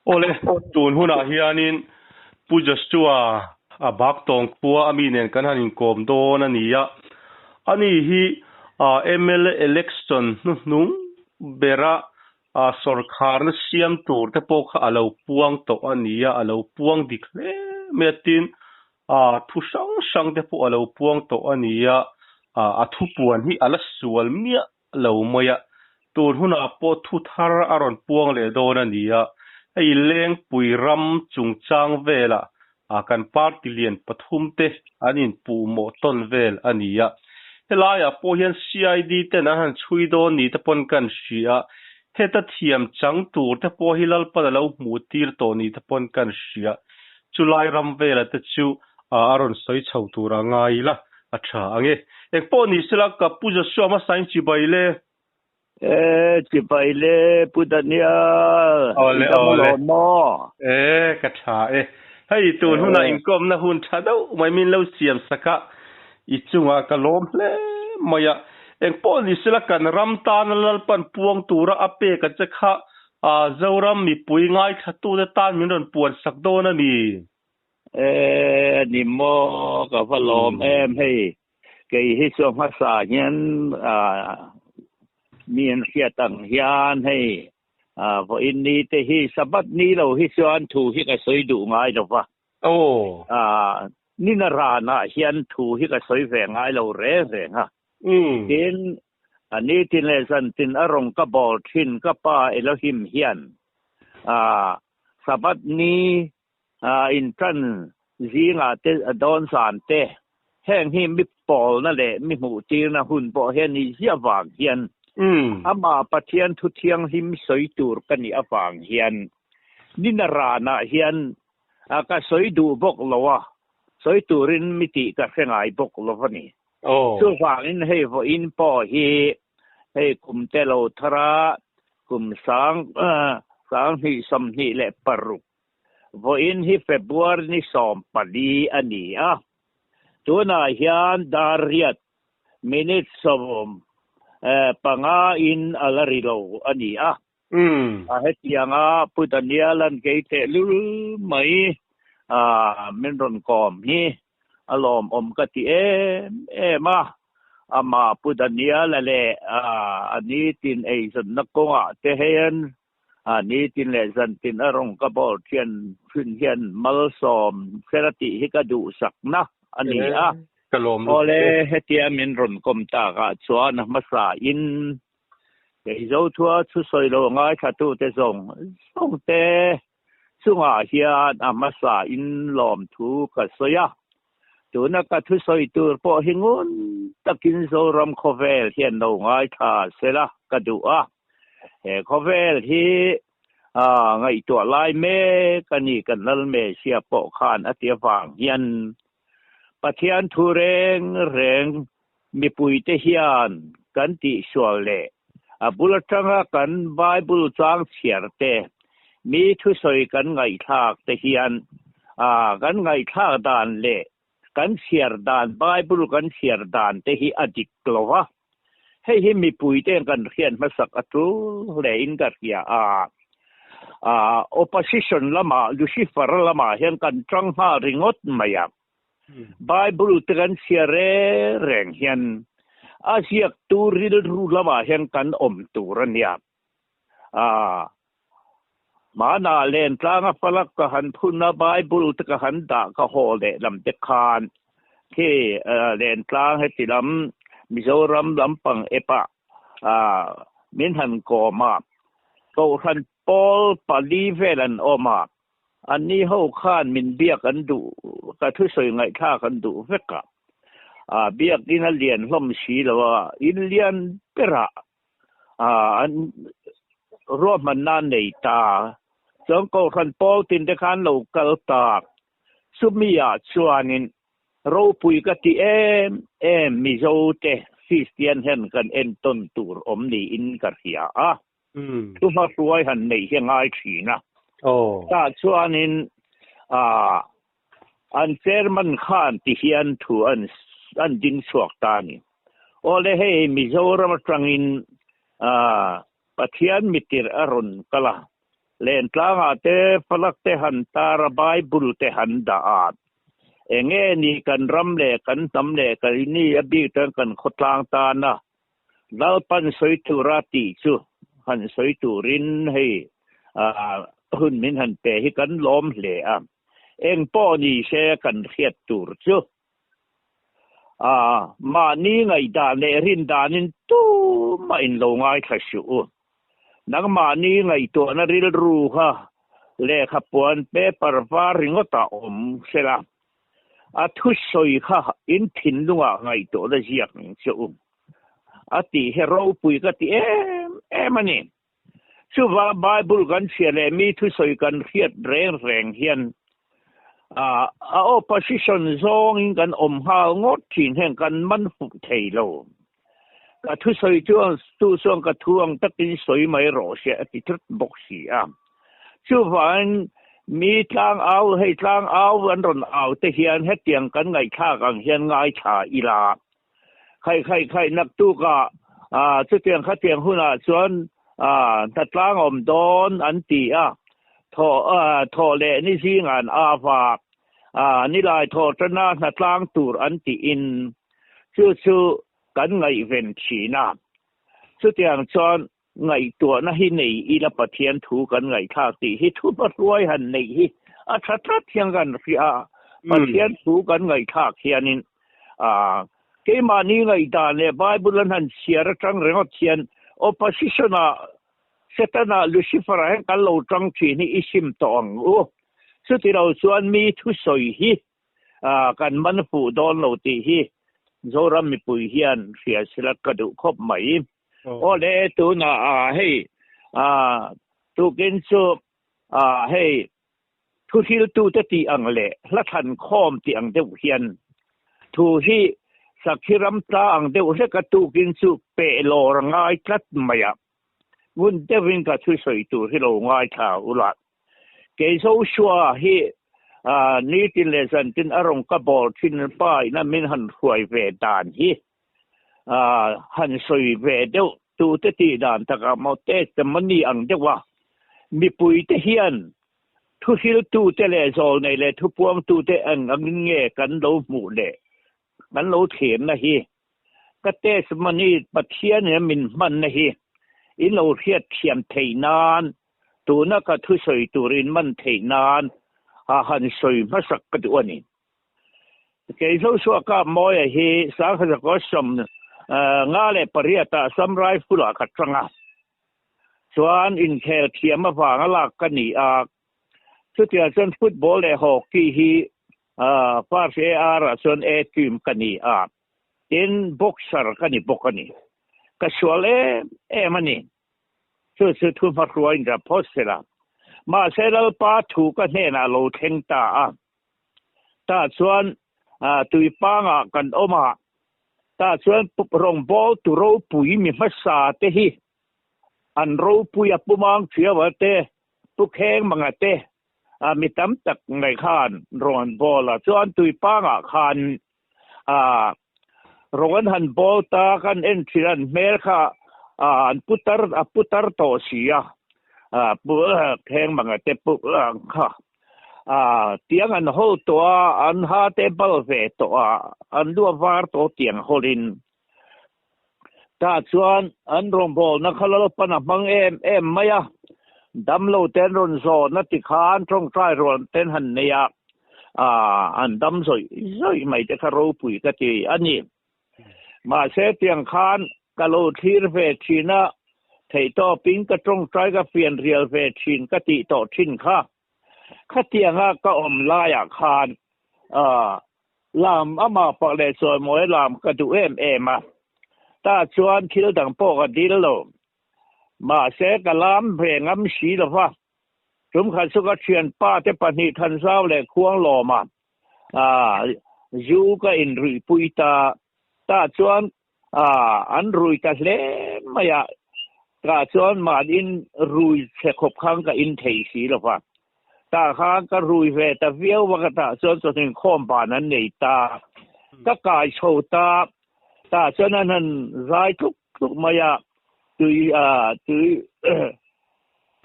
Awle, tun hunah hianin Pu Joshua a Baktawng khua a mi nen kan han inkawm dawn a ni a. Ani hi mla election hnuhnung bera sawrkharna siam tur te pawh kha a lo puang tawh a ni a, a lo puang dik hle mai a. Tin, thu hrang hrang te pawh a lo puang tawh a ni a, a thupuan hi a la sual miah lo mai a, tun hunah pawh thu thar a rawn puang leh dawn a ni a, hei Lengpui ram chungchang velah kan party lian pathum te an inpuhmawh tawn vel a ni a, helaiah pawh hian CID ten an han chhui dawn ni te pawn kan hria a, heta thiam chang tur te pawh hi Lalpan a lo hmuh tir tawh ni te pawn kan hria, chulai ram vela te chu a rawn sawi chho tur a ngai ila a tha ang e. Eng pawh ni sela ka Pu Joshua hmasa in chibai le. E chibai le Pu Daniel. Awle awle. Maw. E ka tha e. Hei tun hunah inkawmna hun tha deuh mai min lo siam sak a, i chungah ka lawm hle mai a. Eng pawh ni sela kan ram tana Lalpan puang tura a pek a che kha Zoram mipui ngaithlatute tan min rawn puan sak dawn a ni. E ni maw ka va lawm em hei kei hi chu hmasa hian mi an hriat ang hian hei vawiin ni te hi Sabbath ni lo hi chuan thu hi ka sawi duh ngai lo va nina ranah hian thu hi ka sawi ve ngai lo reng reng a tin a ni tin leh zan tin a rawng ka bawl thin ka pa Elohim hian Sabbath ni intan zingah te dawn zan te heng hi mi pawlna leh mi hmuhtirna hun pawh hian ni ziah vang hian amah Pathian thu thianghlim sawi tur ka nih avang hian nina ranah hian ka sawi duh bawk lo a, sawi turin mi tih ka hre ngai bawk lo a ni. Chuvangin hei vawiin pawh hi hei kum te lo thara kum sang 2026 Vawiin hi February ni 14 a ni a, tunah hian dar riat, minute 15 in a la ri lo a ni a. A hetianga Pu Daniel-a'n kei tehlul mai min rawn kawm hi a lawmawm ka ti em em a. Amah Pu Daniel-a leh a nitin eizawnna kawngah te hian A nitin leh zantin a rawng ka bawl thian thin hian malsawm sela tih hi ka duhsakna a ni a. Ka lawm lutuk e. Awle, hetia min rawn kawm takah chuan a hmasa in kei Zothua thusawi lo ngaithlatute zawng zawng te chungah hian a hmasa in lawmthu ka sawi a. Tuna ka thusawi tur pawh hi ngun takin Zoram khawvel hian lo ngaithla sela ka duh a. He khawvel hi ngaihtuah lai mek a ni kan lal Messia pawh khan a ti avang hian Pathian thu reng reng mipuite hian kan tihsual leh a bul atanga kan Bible chang chhiar te, mi thusawi kan ngaihthlak te hian kan ngaihthlak dan leh kan chhiar dan, Bible kan chhiar dan te hi a dik lo a. Hei hi mipuite kan hriat hmasak a tul hlein ka hria a. Opposition lamah, Lucifer lamah hian kan tang nghal ringawt mai a. Bible te kan chhiar reng reng hian a ziaktu rilru lamah hian kan awm tur a nia. Hmanah lentlanga falak ka han phun a, Bible te ka han dah ka haw leh lam te khan khi lentlang heti lam Mizoram lampang epah min han kawm a, Kohhran pawl pali vel an awm a, anni ho khan min biak an duh, ka thusawi ngaihthlak an duh vek a, biakin a lian hlawm si lo a, in lian berah an ruahmanna an nei ta. Chuan Kohhran pawl tin te khan lo kal ta. Chumi ah chuanin ropui ka ti em em Mizo te Kristian hian kan entawn tur awm niin ka hria a. Thu hmahruai han neih hi a ngai thin a. Tah chuanin an chairman khan ti hian thu an ding chhuak ta a ni. Awle hei Mizoram atangin Pathian mitirh a rawn kal a, Lentlangah te flag te han tar a Bible te han dah a. Enge ni kan ram leh kan hnam leh keini a bik chuan kan khawtlang tana Lalpan sawi tura tih chu han sawi turin hei hun min han pe hi kan lawm hle a. Eng pawh ni se kan hriat tur chu mahni ngaihdan leh rindanin tumah in lo ngaithla suh u. Nangmahni ngaihtuahna rilru kha lehkha puan paper var ringawtah awm sela, a thusawi kha in thinlungah ngaihtuahna ziak ang che u a tih hi ropui ka ti em em a ni. Chuvang Bible kan chhia leh mi thusawi kan hriat reng reng hian a opposition zawngin kan awm nghal ngawt thin heng kan man fuh thei lo. Ka thusawi chuan tu chuan ka thu ang takin sawi mai rawh se a ti tlat bawk si a. Chuvangin mi tlang au hei tlang au an rawn au te hian hetiang kan ngaihthlak ang hian ngaithla ila. Khai khai khai naktukah chutiang khatiang hunah chuan hnatlang awm dawn an ti a, thawh thawh leh ni zingah an av a, nilai thawh tana hnatlang tur an tiin chu chu kan ngaihven thin a. Chutiang chuan ngaihtuahna hi nei ila Pathian thu kan ngaihthlak tih hi thu hmahruai han neih hi a tha tlat hian kan hria a, Pathian thu kan ngaihthlak hianin keimahni ngaihdan leh Bible an han chhiar atang ringawt hian opposition ah Setana Lucifer-a hian kan lo tang thin hi i sim tawh ang u. Chutilo chuan mi thusawi hi kan man fuh dawn lo tih hi Zoram mipui hian hria sela ka duh khawp mai. Aw le tunah hei tukin chu hei thuhriltute tih ang leh hla thlan khawm tih ang deuh hian thu hi sakhi ram tla ang deuh hleka tukin chu peh lawr a ngai tlat mai a. Ngun deuhin ka thusawi tur hi lo ngaithla ula. Kei Joshua hi nitin leh zantin a rawn ka bawr thin pa ina min han hruai ve dan hi han sawi ve deuh tute tih dan takah maw testimony ang deuh a mipuite hian thuhriltute leh zawlnei leh thupuangtute eng angin nge kan lo hmuh leh kan lo thlirna hi ka testimony Pathian in min hmanna hi in lo hriatthiam theih nan tuna ka thusawi turin man theih nan a han sawi hmasak ka duh a ni. Kei Joshua Kap Mawia hi Sangha 58 ah Assam Rifle ah ka tang a, chuan inkhel thiam avanga lak ka ni a, chutiang chuan football leh hockey hi First AR ah chuan A team ka ni a, tin boxer ka ni bawk a ni. Ka sual em em a ni. Chu chu thu hmahruaiin ka phawt sela. Mahse Lalpa thu ka hnenah lo thleng ta a. Tah chuan tuipangah kan awm a, tah chuan rawngbâwl tu ropui mi hmasa te hi an ropui a, Pu Mangṭhiaua te, Pu Khengmanga te, mi tam tak mai khan rawn bawl a. Chuan tuipangah khan rawn an han bawl ta, kan en ṭhin a, an hmel kha an putar a putar tawh si a, Pu Khengmanga te pu kha. Tiang an hawl tawh a, an ha te bal ve tawh a, an lu a var tawh tiang hawlin. Tah chuan an rawngbawlna kha Lalpan a hmang em em mai a, damlo te an rawn zawn a tikhan tawngtai rual ten han nei a, an dam zawih zawih mai te kha ropui ka ti a ni. Mahse tiang khan ka lo thlir ve thin a, theihtawpin ka tawngtai ka fian rial ve thin ka tih tawh thin kha. Khatianga ka awm laiah khan lam amah pak leh chawimawi lam ka duh em em a, tah chuan thil dang pawh ka dil lo. Mahse ka lam ve ngam si lo va, tum khat chu ka thianpa te pahnih Thanzau leh Khuanglawma zu ka inruihpui ta, tah chuan an rui ta hle mai a, tah chuan mahni rui chhe khawp khan ka in thei si lo va, tah khan ka rui ve ta viau va, ka tah chuan chawhnu inkhawm ban an nei ta, ka kai chho ta, tah chuan an han zai tluk tluk mai a, tui tui.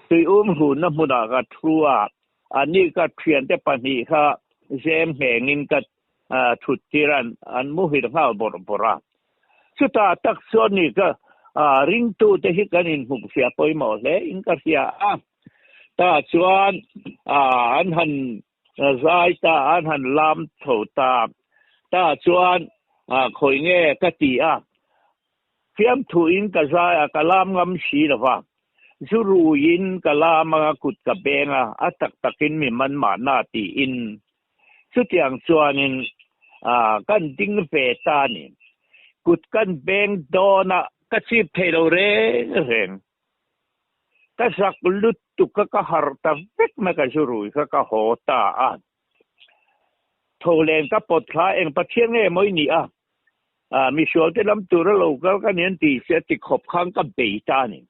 Tui um hunna hmunah ka thu a, ani ka thiante pahnih kha zem nghengin ka thut tir a, an muhil nghal bawrh bawrh a. Chutah tak chuan ni ka ringtute hi kan inhmuhfiah pawimawh hle in ka hria a. Tah chuan an han zai ta, an han lam tho ta. Tah chuan khawi nge ka ti a, fiamthuin ka zai a, ka lam ngam si lo va. Zu ruiin ka lam a, kut ka beng a, a tak takin mi man mahna tiin. Chutiang chuanin kan ding ve ta a ni. Kut kan beng dawn a, ka chip thei lo reng reng. Ka zak lutuk a, ka harh ta vek mai, ka zu rui kha ka haw ta a. Tho len ka pawt thla, eng Pathian nge maw i nih a? Misual te lam tura lo kal ka ni an ti si a ti khawp khan ka bei ta a ni.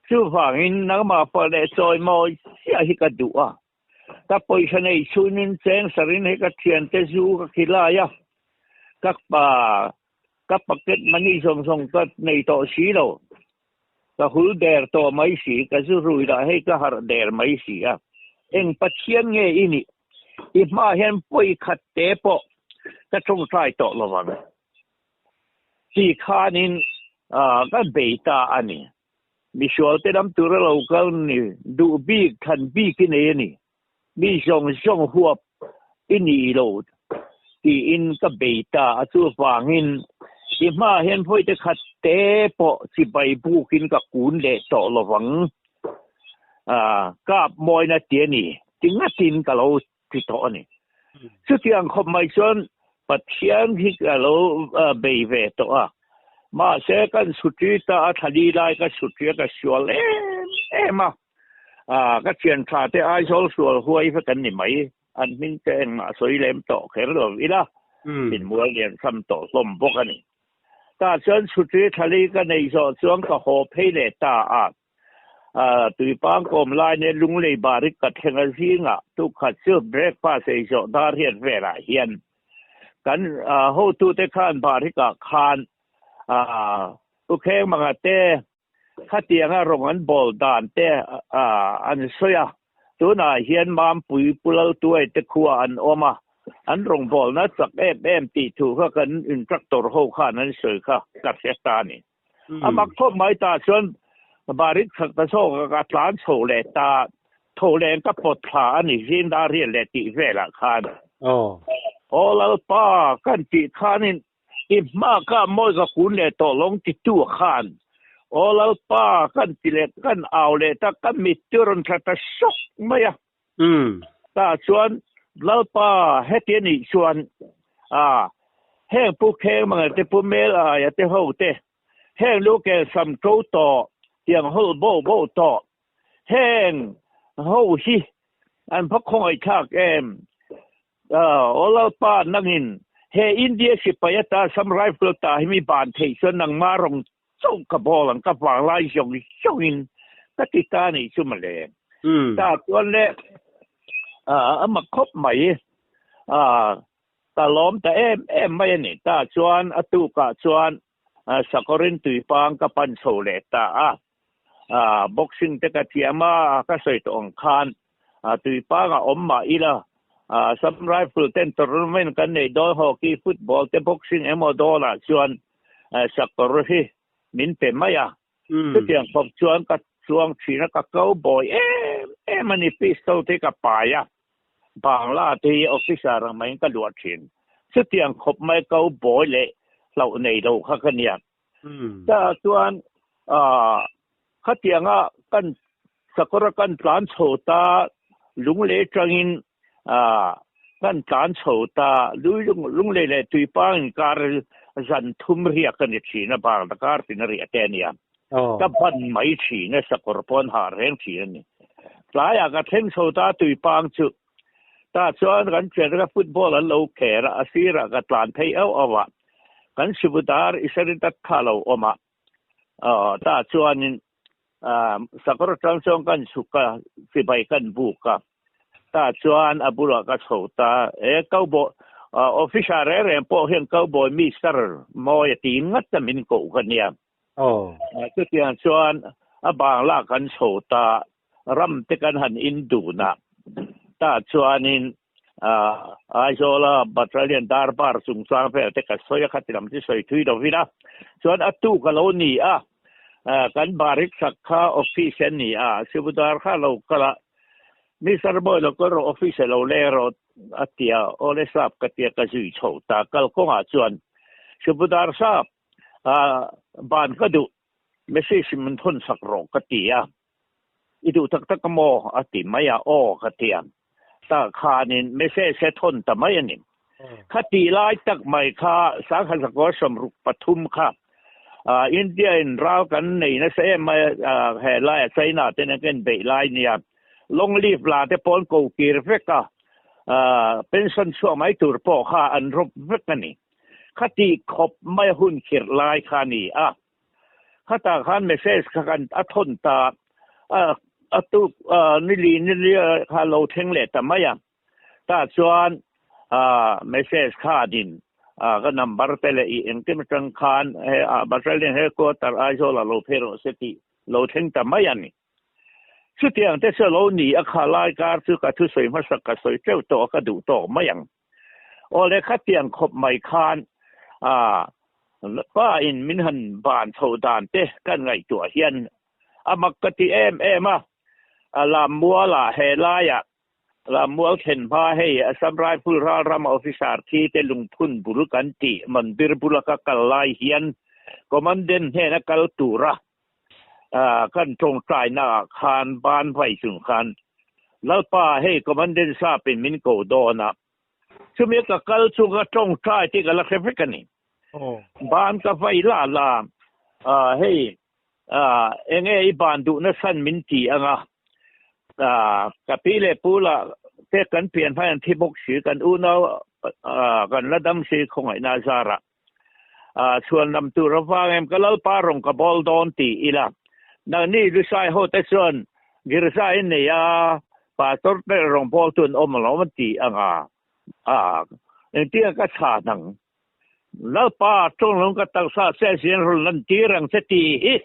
Chuvangin nangmah pawh leh chawi mawi chiah hi ka duh a. Ka pawisa nei chhunin cheng sarin hei ka thiante zu ka khilai a, ka pa ka pocket money zawng zawng ka nei tawh si lo. Ka hul der tawh mai si, ka zu rui lah hei ka harh der mai si a. Eng Pathian nge i nih? I hmaah hian pawi khat te pawh ka tawngtai tawh lo vang. Ti khanin ka bei ta a ni. Misual te lam tura lo kal ni duh bik thlan bik i nei a ni. Mi zawng zawng huap i ni lo tiin ka bei ta a, chuvangin i hmaah hian vawite khat te pawh chibai bukin ka kun leh tawh lo vang. Kap mawina ti a ni ti ngatin ka lo ti tawh a ni. Chutiang khawp mai chuan Pathian hi ka lo bei ve tawh a, mahse kan chhuti ta a, thla li lai ka chhuti a, ka sual em em a, ka thian tha te Aizawl sual huai vek an ni mai, an hming te engmah sawi lem tawh kher lo ila, min mual lian tham tawh hlawm bawk a ni. Tah chuan chhuti thla li ka neih zawh chuan ka haw phei leh ta a, Tuipang kawm lai nen Lunglei Barik ka thleng a zingah tukhat chu breakfast ei zawh dar hian velah hian kan hotute khan Barikah khan Pu Khengmanga te khatianga rawng an bawl dan te an sawi a, tunah hian Mampui Pu Laltuai te khua an awm a, an rawngbawlna chak em em tih thu kha kan intractor ho khan an sawi kha ka hre ta a ni. A mak khawp mai ta chuan barik chak ta zawk a ka tlan chho leh ta tho leng ka pawt thla a ni zing dar riat leh tih velah khan. Aw Lalpa kan tih khanin i hma ka mawi ka kun leh tawh lawng ti tu khan Aw Lalpa kan ti leh kan au leh ta ka mit chu rawn thla ta sawk mai a. Tah chuan Lalpa heti a nih chuan a heng Pu Khengmanga te Pu Melaia te ho te heng lu kel sam to tawh tiang hawlh bo bo tawh heng ho hi an va khawngaihthlak em aw Lalpa nangin he India sipai ata Assam Rifle ta hi mi ban theih chuan nangmah rawng Chauh ka bawl ang ka vanglai zawng zawngin ka ti ta nih chu mawle. Ta chuan le a mak khawp mai ka lawm ta em em mai a ni. Ta chuan a tukah chuan Sakawrin tuipang ka pan chho leh ta a. Boxing te ka thiam a, ka sawi tawh ang khan tuipang a awm mah ila Assam Rifle ten tournament kan neih dawn hockey, football te boxing emaw dawnah chuan sakawr hi min pe mai a, chutiang khawp chuan ka chuang thin a, ka ko bawi em em a ni, pistol te hi ka pai a, Bangla te hi officer ang maiin ka luah thin, chutiang khawp mai ko bawi leh hlauh nei lo kha ka nia. Chutah chuan khatianga kan sakawr a kan tlan chho ta lunglei atangin kan tlan chho ta lunglei leh tuipang inkar zan thum riak a ni thin a bang ta kar tin a riah te a nia ka ban mai thin a sakawr pawh an hah reng thin a ni tlaiah ka thleng chho ta tuipang chu tah chuan kan thiante kha football an lo kher a a sirah ka tlan phei auh auh a kan sibudar isaridat kha a lo awm a tah chuanin sakawr atang chuan kan chhuk a chibai kan buk a tah chuan a bulah ka chho ta e cowboy officer reng reng pawh hian cowboy mister mawi a ti ngat a min koh ka nia chutiang chuan a bangla kan chho ta. Ram te kan han in dun a, tah chuanin Aizawla Battalion Darbar chungchang vel te ka sawi a, khati lam chu sawi thui lovin a, chuan a tuk a lo ni a, kan barik sak kha office a ni a, Sibudar kha a lo kal a, Mister Boy lo kal rawh office a lo leng rawh a ti a, awle sap ka tia ka zui chho ta, kalkawngah chuan Sibudar sap ban ka duh message min thawn sak rawh ka ti a, I duh tak tak a maw? a ti mai a, aw ka ti a. Tah khanin message a thawn ta mai a ni. Kha tih lai tak mai kha Sangha Zakua 63 kha India in ral kan nei nasa em mai a, he laia China ten an ken beih lai nia. Long leave la te pawh an ko kir vek a, pension chhuak mai tur pawh kha an rawp vek a ni. Kha tih khawp mai a hun khirh lai kha a ni a. Khatah khan message kha kan a thawn ta a, a tuk nili nili kha lo thleng leh ta mai a. Tah chuan message khanin ka number te leh i engkim atang khan he Battalion Headquarter Aizawl ah lo phei rawh se tih lo thleng ta mai a ni. Chutiang te chu a lo ni a, kha lai kar chu ka thusawi hmasak ka sawi teuh tawh a, ka duh tawk mai ang. Aw le khatiang khawp mai khan pa in min han ban chho dan te kan ngaihtuah hian a mak ka ti em em a, Lammual ah he laiah Lammual thlen hma hei Assam Rifle ralram officer thi te lungphun bul kan tih mandir bula ka kal lai hian Commandant hnena kal tura kan tawngtaina ah khan ban vai chung khan Lalpa hei Commandant sap in min ko dawn a, chumi ka kal chu ka tawngtai tih ka la hre vek a ni. Ban ka vai la la hei enge i ban duh nasan min ti anga ka pi leh pu lah te kan pian hmai an thi bawk si kan unau kan la dam si khawngaihna zarah Chhuan lam tur avang em ka Lalpa rawn ka bawl dawn ti ila. Nangni Lusai ho te chuan Girza in nei a, Pastor te rawn bawl tu an awm alawm an ti ang a. Engtin a ka chhan ang? Lalpa tawng ka taksa che zin rawn lan tir ang che ti hi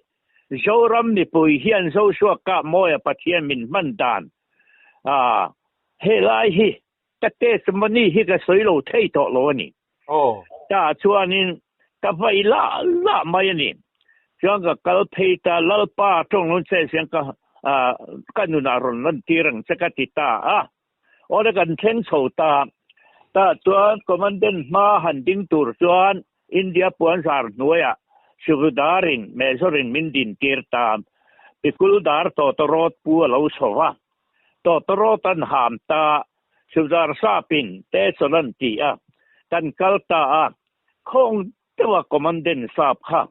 Zoram mipui hian Joshua kah mawia Pathian min hman dan helai hi Ka testimony hi ka sawi lo thei tawh lo a ni. Tah chuanin ka vai lah lah mai a ni. Chuan ka kal phei ta, Lalpa tawng lun che siang ka ka nunah rawn lan tir ang che ka ti ta a. Awle kan thleng chho ta. Tah chuan Commandant hma han ding tur chuan India puanzar hnuaiah Sivudarin Major-in min din tir ta. Pikul dar tawtawrawt pu a lo chho va. Tawtawrawt an ham ta, Sivudar sapin te chawn an ti a, kan kal ta a, khawng deuha Commandant sap kha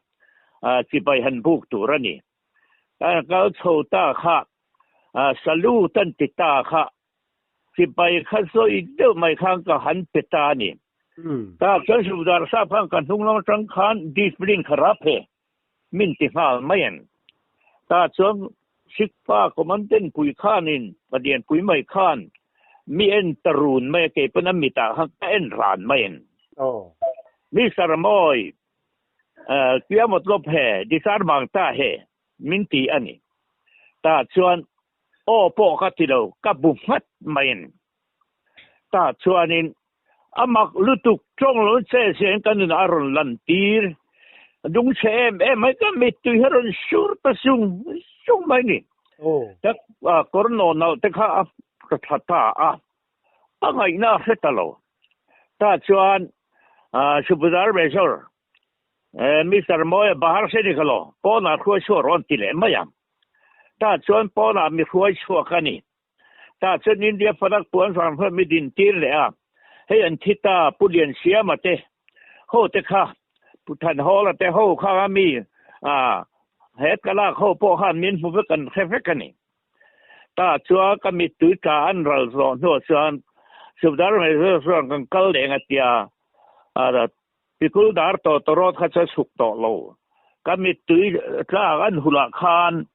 chibai han buk tur a ni. Kan kal chho ta kha, salute an ti ta kha, chibai kha zawi deuh mai khan ka han pe ta a ni. Ta chuan Sivudar sap khan ka hnung lam atang khan discipline kha rap he. Min ti nghal mai ang. Tah chuan Sikpa Commandant pui khanin Palian pui mai khan mi en ta run mai a, kei pawn a mitah khan ka en ran mai ang. Mister Mawi, Kia matlawp he, disar mang ta he, min ti a ni. Tah chuan aw pawh ka ti lo, ka bu nghat mai ang. Tah chuanin A mak lutuk tawng lo che hian ka nunah a rawn lan tir. A dung chhe em em mai ka mittui hi a rawn sur ta sung sung mai ni. Ka kawr naw nalh te kha a thla ta a, a ngaihna a hre ta lo. Tah chuan Subedar Major Mister Mawia Bahar se ni kha lo, pawnah hruai chhuak rawn ti leh mai ang. Tah chuan pawnah mi hruai chhuak a ni. Tah chuan India Fadak puan vang hnuai mi din tir leh a, hei an thi ta, Pu Liansiama te ho te kha, Pu Thanhawla te ho kha a mi a, he ka lak ho pawh khan min hmu vek an hre vek a ni. Tah chuan ka mittui tla an ral zawh hnuah chuan Subdar Major chuan kan kal leh nga tia Pikul dar tawh tawrawt kha chu a chhuk tawh lo. Ka mittui tlak an hulah khan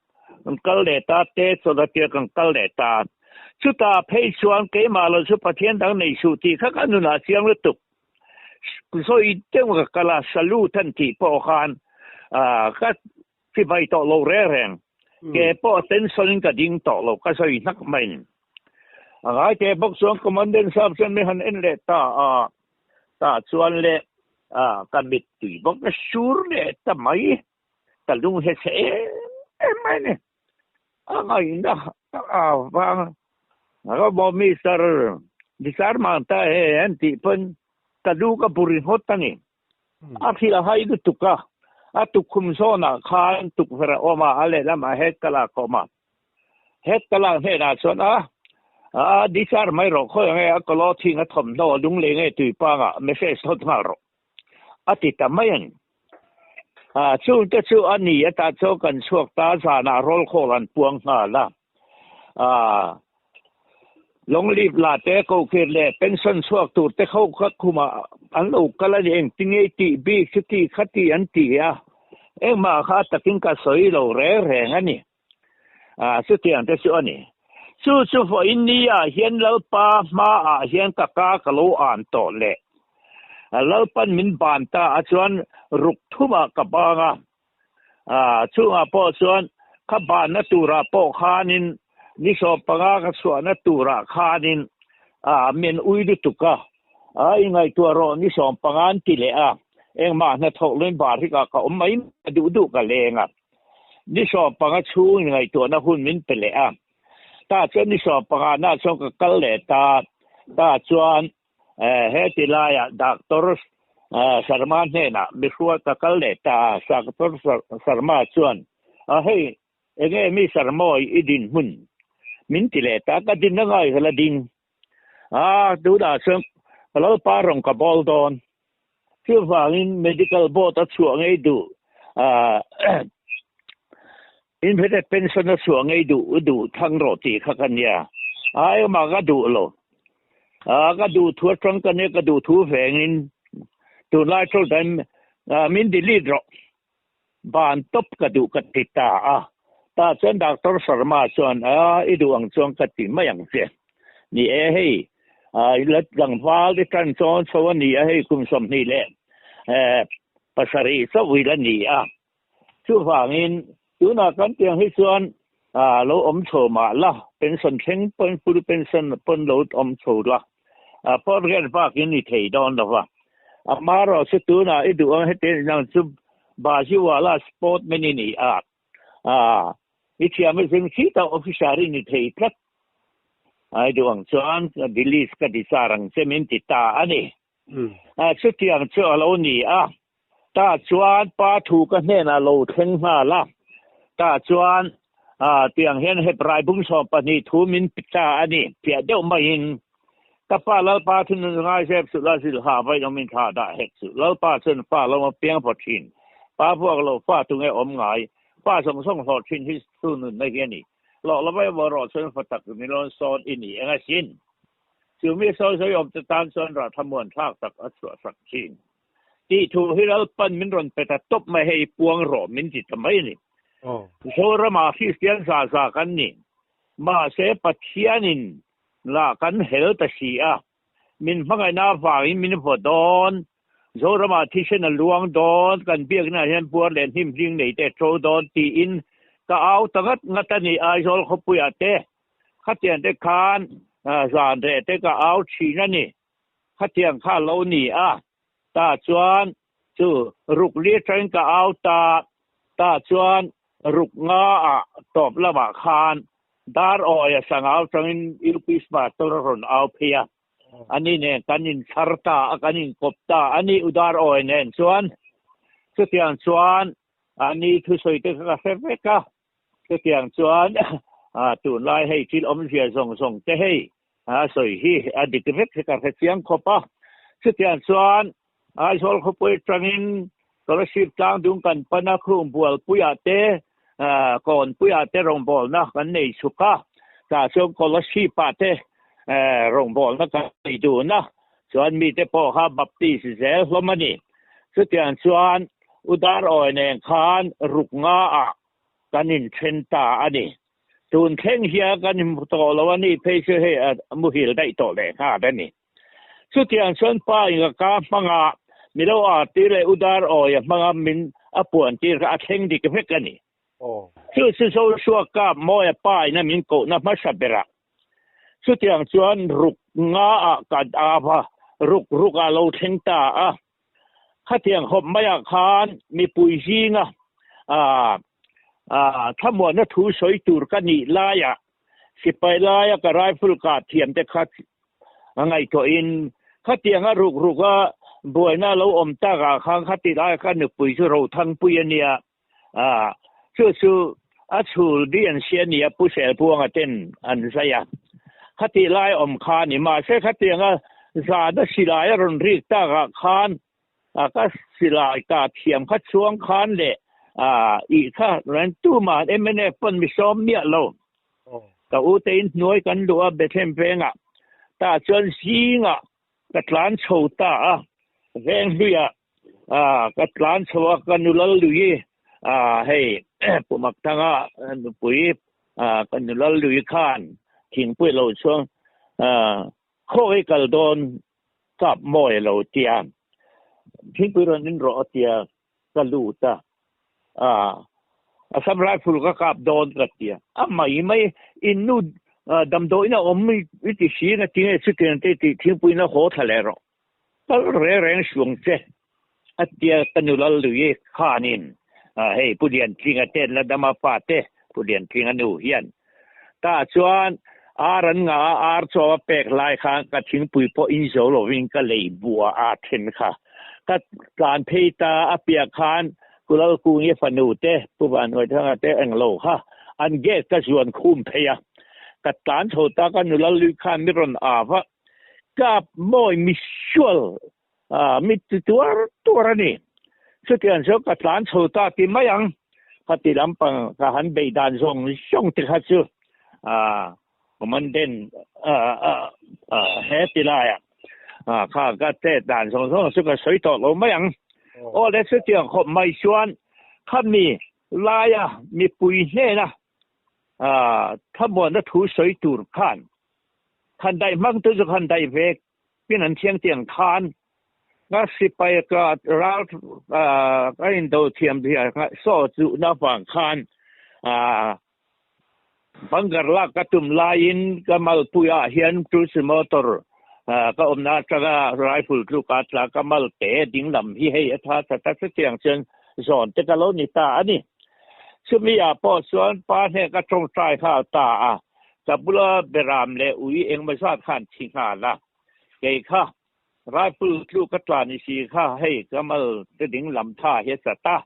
kan kal leh ta, te chawlh atia kan kal leh ta. Chutah phei chuan keimah lo chu Pathian dang nei suh tih kha ka nunah chiang lutuk. Zawi deuh ka kal a, salute an tih pawh khan ka chibai tawh lo reng reng. Ke pawh attention in ka ding tawh lo ka sawi hnak mai ni. A ngai te bawk chuan commandant sap chuan mi han en leh ta a, tah chuan le ka mittui bawk ka sur leh ta mai, ka lung he chhe em em mai ni. A ngaihna a vang a maw Mister Disar Manta he an tih pawn ka lu ka bu ringawt a ni. A thil a hai lutuk a, a tukkhum zawnah khan tukverh a awm a, a lehlamah head ka lak a awm a. Head ka lak hnenah chuan a, a disar mai rawh, khawi ang e a clothing a thawmhnaw a lung leh nge tuipangah message hlawt nghal rawh a ti ta mai a ni. A, chungte chu a ni ata chuan kan chhuak ta, zanah roll call an puang nghal a. A, Long leave la te, kohkir leh pension chhuak tur te kho kha khumah an lo kal a ni, engtinge i tih bik chuti khati an ti a, engmah kha a takin ka sawi lo reng reng a ni. A, chutiang te chu a ni. Chu chu vawiin ni ah hian Lalpa hmaah hian ka ka ka lo an tawh leh Lalpan min ban ta a chuan ruk thumah ka bang a, A chungah pawh chuan ka banna turah pawh khanin ni 15 ka chhuahna turah khanin a men ui lutuk a, a i ngaihtuah rawh ni 15 an ti leh a, engmah hnathawk loin barhikah ka awm mai mai duh duh ka leng a, ni 15 chhung i ngaihtuahna hun min pe leh a, tah chuan ni 15 na chuan ka kal leh ta, tah chuan Heti laiah Doctor Sharma hnenah mihruai ka kal leh ta a, Doctor Sharma chuan, A hei, enge mi Sharmawi i dinhmun? Min ti leh ta, ka din a ngai ka la ding a, tunah chuan ka lalpa rawn ka bawl dawn. Chuvangin Medical Board a chhuah ngei duh, Invalid Pension a chhuah ngei duh duh thlang rawh tih kha ka nia. A engmah ka duh lo. A ka duh thu atang ka nia ka duh thu vengin tunlai chu dan min delete rawh. Ban tawp ka duh ka ti ta a. Tah chuan Doctor Sharma chuan a i duh ang chuan ka ti mai ang che. Ni e hei i la tlangval i tan chawn chho a ni a hei kum 27 chauh i la ni a. Chuvangin tunah kan tiang hi chuan lo awm chho mah la, pension thleng pawn full pension pawn lo awm chho la, fourth grade bakin i thei dawn lo va. Amaherawhchu tunah i duh ang heti nang chu Bajiwala sportman i ni a, i thiam i zing si ta officer i ni thei tlat. I duh ang chuan release ka discharge ang che min ti ta a ni. Chutiang chu a lo ni a, Tah chuan pa thu ka hnenah lo thleng nghal a, tah chuan tiang hian Hebrai bung 12 thu min pe ta a ni. Fiah deuh maiin ka pa Lalpa thun ngai zep suh la zilh ha vaih awmin thla dah hek suh. Lalpa chuan fa lo a piang vaw thin. Pa vuak lo fa tunge awm ngai. Pa zawng zawng hlawh thin hi thu nunna hi a ni. Hlawh lo vaih vaw rawh chuan fa tak ni lawn sawn i ni eng asin. Chu mi sawi sawi awm te tan chuan rah thlamuan thlak tak a chhuah sak thin. Tih thu hi Lalpan min rawn pe ta tawp mai hei puang rawh min ti ta mai a ni. Zoramah Kristian za za kan ni. Mahse Pathianin lah kan hel ta si a, min hmangaihna avangin min vaw dawn, Zoramah thisen a luang dawn, kan biaknaah hian buar leh hnim hling nei te a to dawn tiin ka au ta ngat ngat a ni Aizawl khawpuiah te. Khatiang te khan zan reh te ka au thin a ni. Khatiang kha lo ni a, tah chuan chu ruk li atangin ka au ta, tah chuan ruk nga ah tawp lamah khan dar awi a sangau atangin UP Pastor a rawn au phei a, ani nen kan inchhar ta a, kan inkawp ta a ni u dar awi nen chuan chutiang chuan ani thusawi te kha ka hre vek a, chutiang chuan tunlai hei thil awmzia zawng zawng te hei A sawi hi a dik vek hi ka hre chiang khawp a. Chutiang chuan Aizawl khawpui atangin Scholarship tlangdung kan pan a, khung bualpuiah te, kawnpuiah te rawngbawlna kan nei chhuk a. Tah chuan Scholarship-ah te rawngbawlna kan nei dun a, chuan mite pawh kha Baptist zel hlawm a ni. Chutiang chuan U Darawi nen khan ruk ngaah kan inthen ta a ni. Tun thleng hian kan inhmu tawh lo a nih phei chu hei a muhil daih tawh leh nghal a ni. Chutiang chuan pa in ka ka hmanga milo artir leh udar awi a hmanga min a puan tir kha a thleng dik vek a ni. Chu chu Joshua kap Mawia pa ina min kohna hmasa berah chutiang chuan ruk nga ah ka ap a, ruk ruk ah lo thleng ta a. Khatiang khawp maiah khan mipui zinga thlamuanna thu sawi tur ka nih laiah sipai laia ka rifle kah thiam te kha a ngaihtuahin khatianga ruk ruka buaina a lo awm takah khan khati laia ka nupui chu Rothangpui a nia. Chu chu a chhul bi an si a nia Pu Selpuanga ten an zai a. Khati lai awm kha a ni. Mahse khatianga zana silai a rawn rik takah khan ka silai kah thiam kha chhuang khan leh ih kha ran tumah mnf pawn mi sawm miah lo. Ka u te in hnuai kan luh a Bethlehem vengah tah chuan zingah ka tlan chho ta a, veng hluiah ka tlan chho a ka nulal lui hei Pu Makthanga nupui ka nulal lui khan thingpui lo chuang khawi kal dawn kap mawi lo tia thingpui rawn in rawh a tia ka lut a Assam Rifle ka kap dawn ka tia a mai mai in nu damdawiin a awm i ti si nga tinge chutiang te tih thingpuiin a haw thla leh rawh kal reng reng suang che a tia ka nu lal lui khanin hei Pu Liantlinga te la dama pa te Pu Liantlinga nu hian tah chuan ar an ngah a ar chaw a pek lai khan ka thingpui pawh in zo lovin ka lei bua a then kha ka tlan phei ta a piah khan Kulal Kungi fanu te Pu Vanhuaithanga te englo kha an gate ka zuan khum phei a ka tlan chho ta ka nula lui khan mi rawn av a kap mawi misual mi ti tuar tuar a ni. Chutiang chu ka tlan chho ta ti mai ang. Khati lampang ka han bei dan zawng zawng te kha chu commandant he ti laiah kha ka chet dan zawng zawng chu ka sawi tawh lo mai ang. Aw le chutiang khawp mai chuan khami laia mipui hnena thlamuanna thu sawi tur khan khan daih hmang tu chu khan daih ve Pin an thiang tiang khan ka sipai ka ral ka indo thiam zia saw chuh na vang khan bunker lak ka tum laiin ka malpui ah hian cruise motor ka awmna atanga rifle tlu ka tla ka malte dinglam hi hei a tha tha ta chutiang chuan zawn te ka lo ni ta a ni. Chumi ah pawh chuan pa hnen ka tawngtai nghal ta a. Ka bula beram leh ui engmaw zat khan thi nghal a, kei kha rifle tlu ka tlan i si kha hei ka mal te ding lam tha hi a chat a,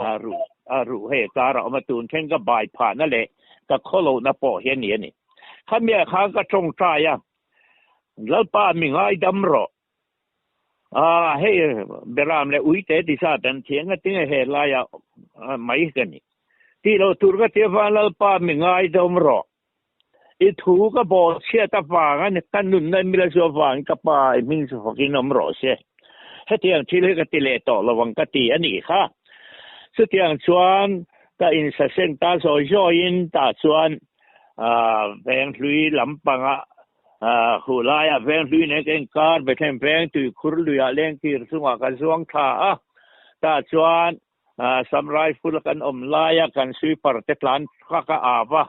a ruh a ruh hei a kar a awm a, tun thleng ka bai phahna leh ka khawlohna pawh hi a ni a ni. Khamiah khan ka tawngtai a, Lalpa mi ngaidam rawh, a hei beram leh ui te ti zat an thiang a tinge he laiah mai ka ni. Tih loh tur ka ti avang Lalpa mi ngaidawm rawh. I thu ka bawh chhiat avang a ni, ka nunna i mila chu avangin ka pa i hming chu fakin awm rawh se. Hetiang thil hi ka ti leh tawh lo ang ka ti a nih kha. Chutiang chuan ka insaseng ta zawi zawiin tah chuan veng hlui lampangah Huh laiah veng hlui nen ka inkar, Bethlehem veng tuikhur luiah lengtir chungah ka zuang thla a, tah chuan Sam Rifle kan awm laia kan sweeper te tlan kha ka av a,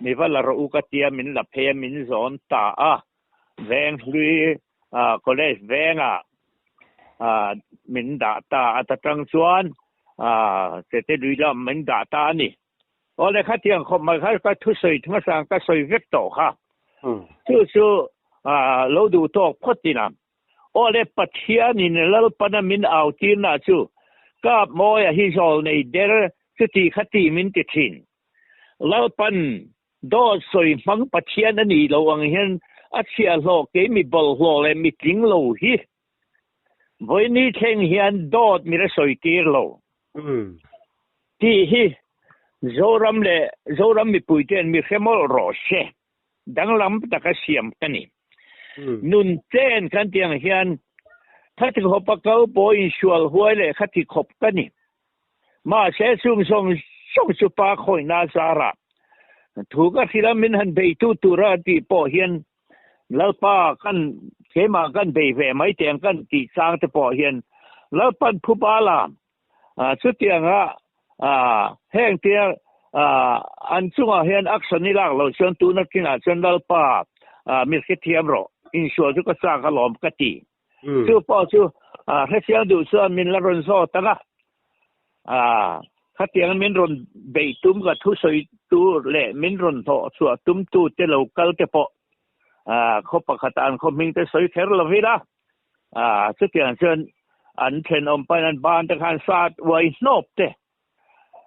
mi va la rawh u ka tia min la phei a min zawn ta a, veng hlui college vengah min dah ta a, ta tang chuan Tete lui lam min dah ta a ni. Aw le khatiang khawp mai kha ka thusawi hmasa ka sawi vek tawh kha. Chu chu lo duh tawk phawt ina. Aw le Pathianin Lalpana min au tirna chu kap mawia hi zawl nei der chuti khati min ti thin. Lalpan dawt sawi hmang Pathian a nih lo ang hian a chhiahhlawh kei mi bawlhhlawh leh mi tling lo hi Vawiini thleng hian dawt mi la sawi tir lo tih hi Zoram leh Zoram mipui ten mi hre mawlh rawh se, danglam taka siam ka ni. Nun chen kan tih ang hian khati khawpa kal pawh insual huai leh khati khawp ka ni. Mahse chung zawng zawng chu pa khawihna zarah thu ka hrilh a min han beitu tura tih pawh hian Lalpa kan keimah kan bei ve mai teh ang kan tih chang te pawh hian Lalpan phuba la chutianga heng tia An chungah hian action i lak loh chuan tuna kinah chuan Lalpa mi hrethiam rawh, insual chu ka chak alawm ka ti. Chu pawh chu hrethiam duh chuan min la rawn zawt ang a, khatiang min rawn beih tum ka thusawi tur leh min rawn hnawh chhuah tum tu te lo kal te pawh khaw pakhatah an khaw hming te sawi kher lo ila, chutiang chuan an thenawm pahin an ban te khan sat uai hnawp te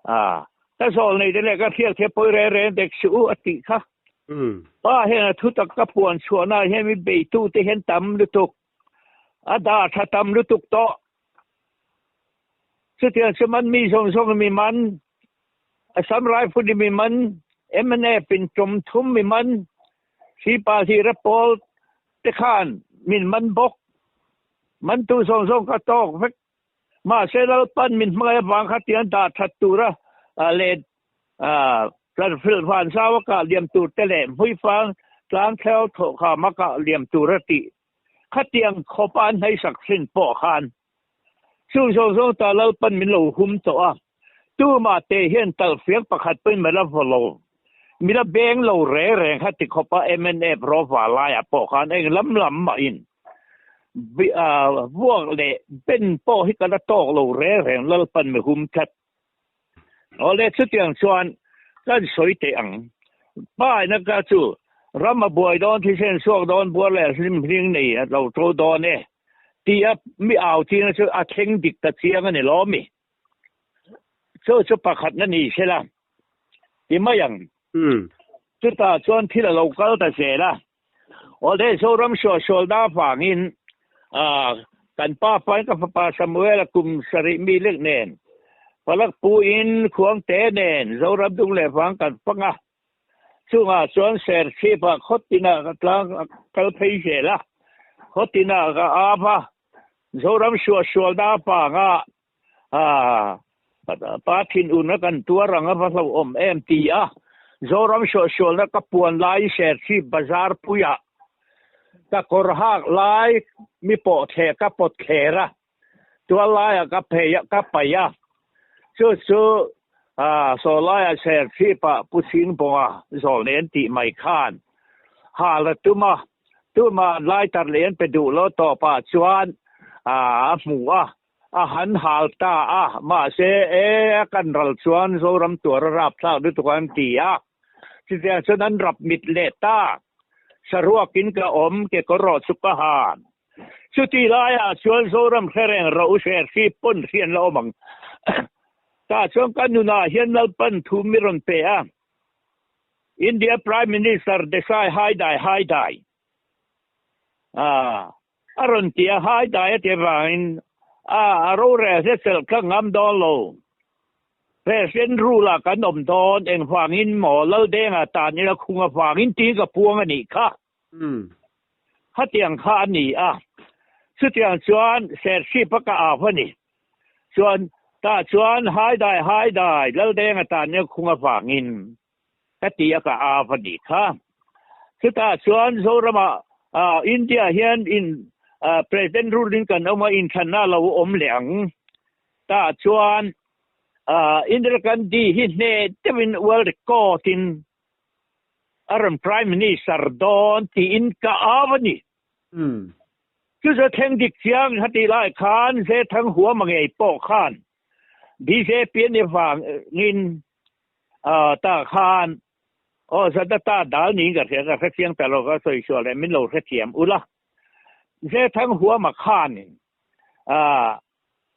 A, ka zawl nei te leh ka hriat hi a pawi reng reng dek suh u a tih kha. Pa hian a thu tak ka puan chhuahna ah hian mi beitu te hian tam lutuk, a dah tha tam lutuk tawh. Chutiang chu man mi zawng zawng mi man, Assam Rifle in mi man, mnf in tum thum mi man, Sipa Hlira pawl te khan min man bawk. Mantu zawng zawng ka tawk vek. Mahse Lalpan min hmangaih avang kha tiang dah that tura leh tlanhrilh van zau a kah liam tur te leh hmuifang tlang thleu thawhkham a kah liam tur a tih khatiang khawpa an hnaihsak hrin pawh khan chung zawng zawng ta Lalpan min lo hum tawh a, tumah te hian talhfiang pakhat pawhin mi la vaw lo, mi la beng lo reng reng kha ti khawpa mnf rawva laiah pawh khan eng lam lam mahin Vuak leh ben pawh hi ka la tawk lo reng reng Lalpan mi hum tlat. Awle chutiang chuan kan sawi teh ang. Pa ina ka chu ram a buai dawn thisen suak dawn buar leh hlim hling nei a lo to dawn e tih a mi au china chu a thleng dik ta chiang a ni lo mi. Chu chu pakhatna ni sela ti mai ang. Chutah chuan thil a lo kal ta zel a. Awle Zoram suahsualna avangin kan pa pain ka fapa Samuel-a kum sarih mi lek nen palak puin khuangte nen Zoram dung leh vang kan fang a. Chungah chuan Serchhip-ah khawtinah ka tlang kal phei zel a, khawtinah ka ap a, Zoram suahsualna avanga Pa thinurna kan tuar ang a va hlauhawm em ti a, Zoram suahsualna ka puan lai Serchhip bazar puiah ka kawr hak lai mi pawh thleh ka pawt thler a, tual laiah ka phei a ka paih a, chu chu saw laiah Serchhip-ah Pu Chhingbawnga zawlnen tih mai khan hal a tum a, tumah lai tar leh an pe duh lo tawpah chuan a hmu a, A han hal ta a, mahse e a kan ral chuan Zoram tuar a rap thlak lutuk an ti a, chutiang chuan an rap mit leh ta. Saruakin ka awm, kekawr rawh chu ka han. Chuti laiah chuan Zoram hre reng rawh u Serchhip pawn hrian la awm ang. Tah chuan ka nunah hian Lalpan thu mi rawn pe a, India Prime Minister Desai Haidai Haidai. A. A rawn ti a, hai dai a ti avangin a a rorel hre chelh kha ngam dawn lo. President rule ah kan awm dawn, engvangin maw Laldenga tan ila khung avangin tiin ka puang a nih kha. Khatiang kha a ni a, chutiang chuan Serchhip a ka au a ni. Chuan tah chuan hai dai hai dai Laldenga tan ila khung avangin ka ti a ka av a nih kha. Chutah chuan Zoramah India hian in President ruling kan awm a inthlanna lo awm leh ang. Tah chuan Indira Gandhi hi hneh deuhin world record in a rawn Prime Minister dawn tiin ka av a ni. Chu chu thleng dik chiang kha tih lai khan Zethang huama ngei pawh khan bjp a ni vangin tah khan aw Zadata dal niin ka hria ka hrechiang ta lo ka sawi sual leh min lo hrethiam ula Zethang huama khanin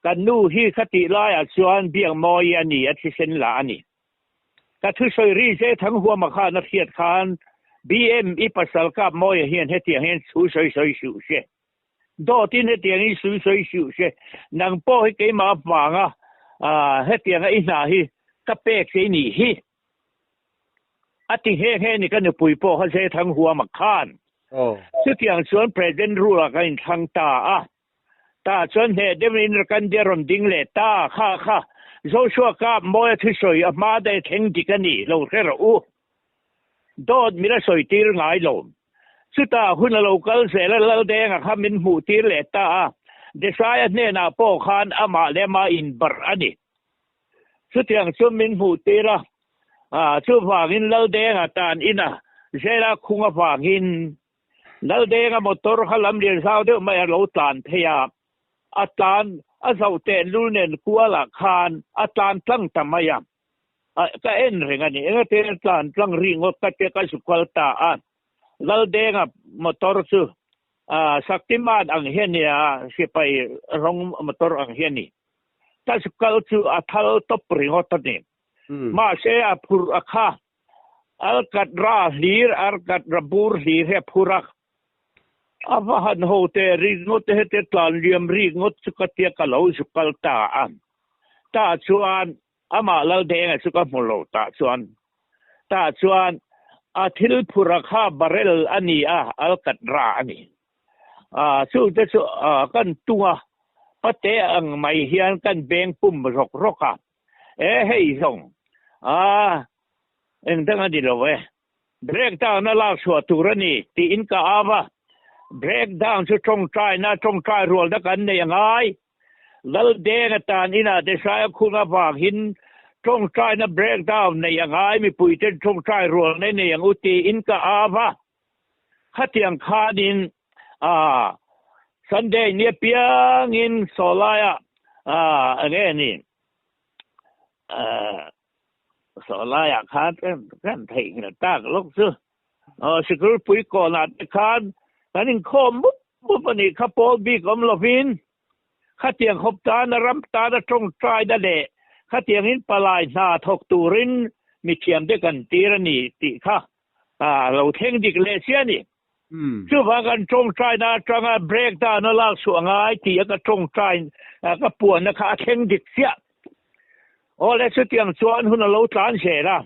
kan nu hi kha tih laiah chuan Biakmawii a ni a thisen la a ni ka thusawi ri Zethang huama khan a hriat khan BM i pasal Kapmawia hian hetiang hian thu sawi sawi suh se Dawtin hetiang hi sui sawi suh se, nang pawh hi keimah avanga hetianga i hna hi ka pek che i nih hi. A ti nghe nghe ni ka nupui pawh kha Zethang huama khan. Chutiang chuan President rule ah kan inthlang ta a, tah chuan hneh deuhin Rakandia rawn ding leh ta kha kha Joshua Kap Mawia thusawi a hma daih thleng dik a ni lo hre rawh u. Dawt min a sawi tir ngai lo. Chutah hun a lo kal zel a, Laldenga kha min hmuh tir leh ta a, Desai-a hnenah pawh khan amah leh amah inbarh a ni. Chutiang chu min hmuh tir a, A chuvangin Laldenga tan ina Zela khung avangin Laldenga motor kha lam lian zau deuh mai a lo tlan phei a, a tlan a zoh teh lul nen kualah khan a tlan tlang ta mai a. Ka en reng a ni. Engate a tlan tlang ri ngawt ka tia ka zu kual ta a. Laldenga motor chu Shaktiman ang hi a nia, sipai rawng motor ang hi a ni. Ka zu kal chu a thal tawp ringawt a ni. Mahse a phurh a kha Alkatra hlir, Alkatra bur hlir hi a phur a. A va han ho teh ringawt te hete tlan liam rik ngawt chu ka tia ka lo zu kal ta a. Tah chuan amah Laldenga chu ka hmu lo tah chuan. Tah chuan a thil phurh a kha barrel a ni a, Alkatra a ni. Chu te chu kan tung a, pate ang mai hian kan beng pum rawk rawk a. E hei zawng a eng dang a ni lo e. Break down a lak chhuah tur a ni tiin ka au a. Break down chu tawngtaina tawngtai rualna kan nei a ngai. Laldeng atan inah Desai a khung avangin tawngtaina break down nei a ngai mipuiten tawngtai rualna nei ang u tiin ka au a. Khatiang khanin a Sunday ni apiangin sawlaiah a enge ni sawlaiah khan kan theihnghilh tak lawk chu aw sikul pui kawnah te khan kan inkhawm mup mup a nih kha pawl bik awm lovin khatiang khawp tana ram tana tawngtaina leh khatiangin palai hna thawk turin mithiamte kan tir a ni tih kha A lo thleng dik leh chiah a ni. Chuvang kan tawngtaina atanga break down a lak chhuah ngai tih a ka tawngtai ka puanna kha a thleng dik chiah. Aw le chutiang chuan hun a lo tlan zel a,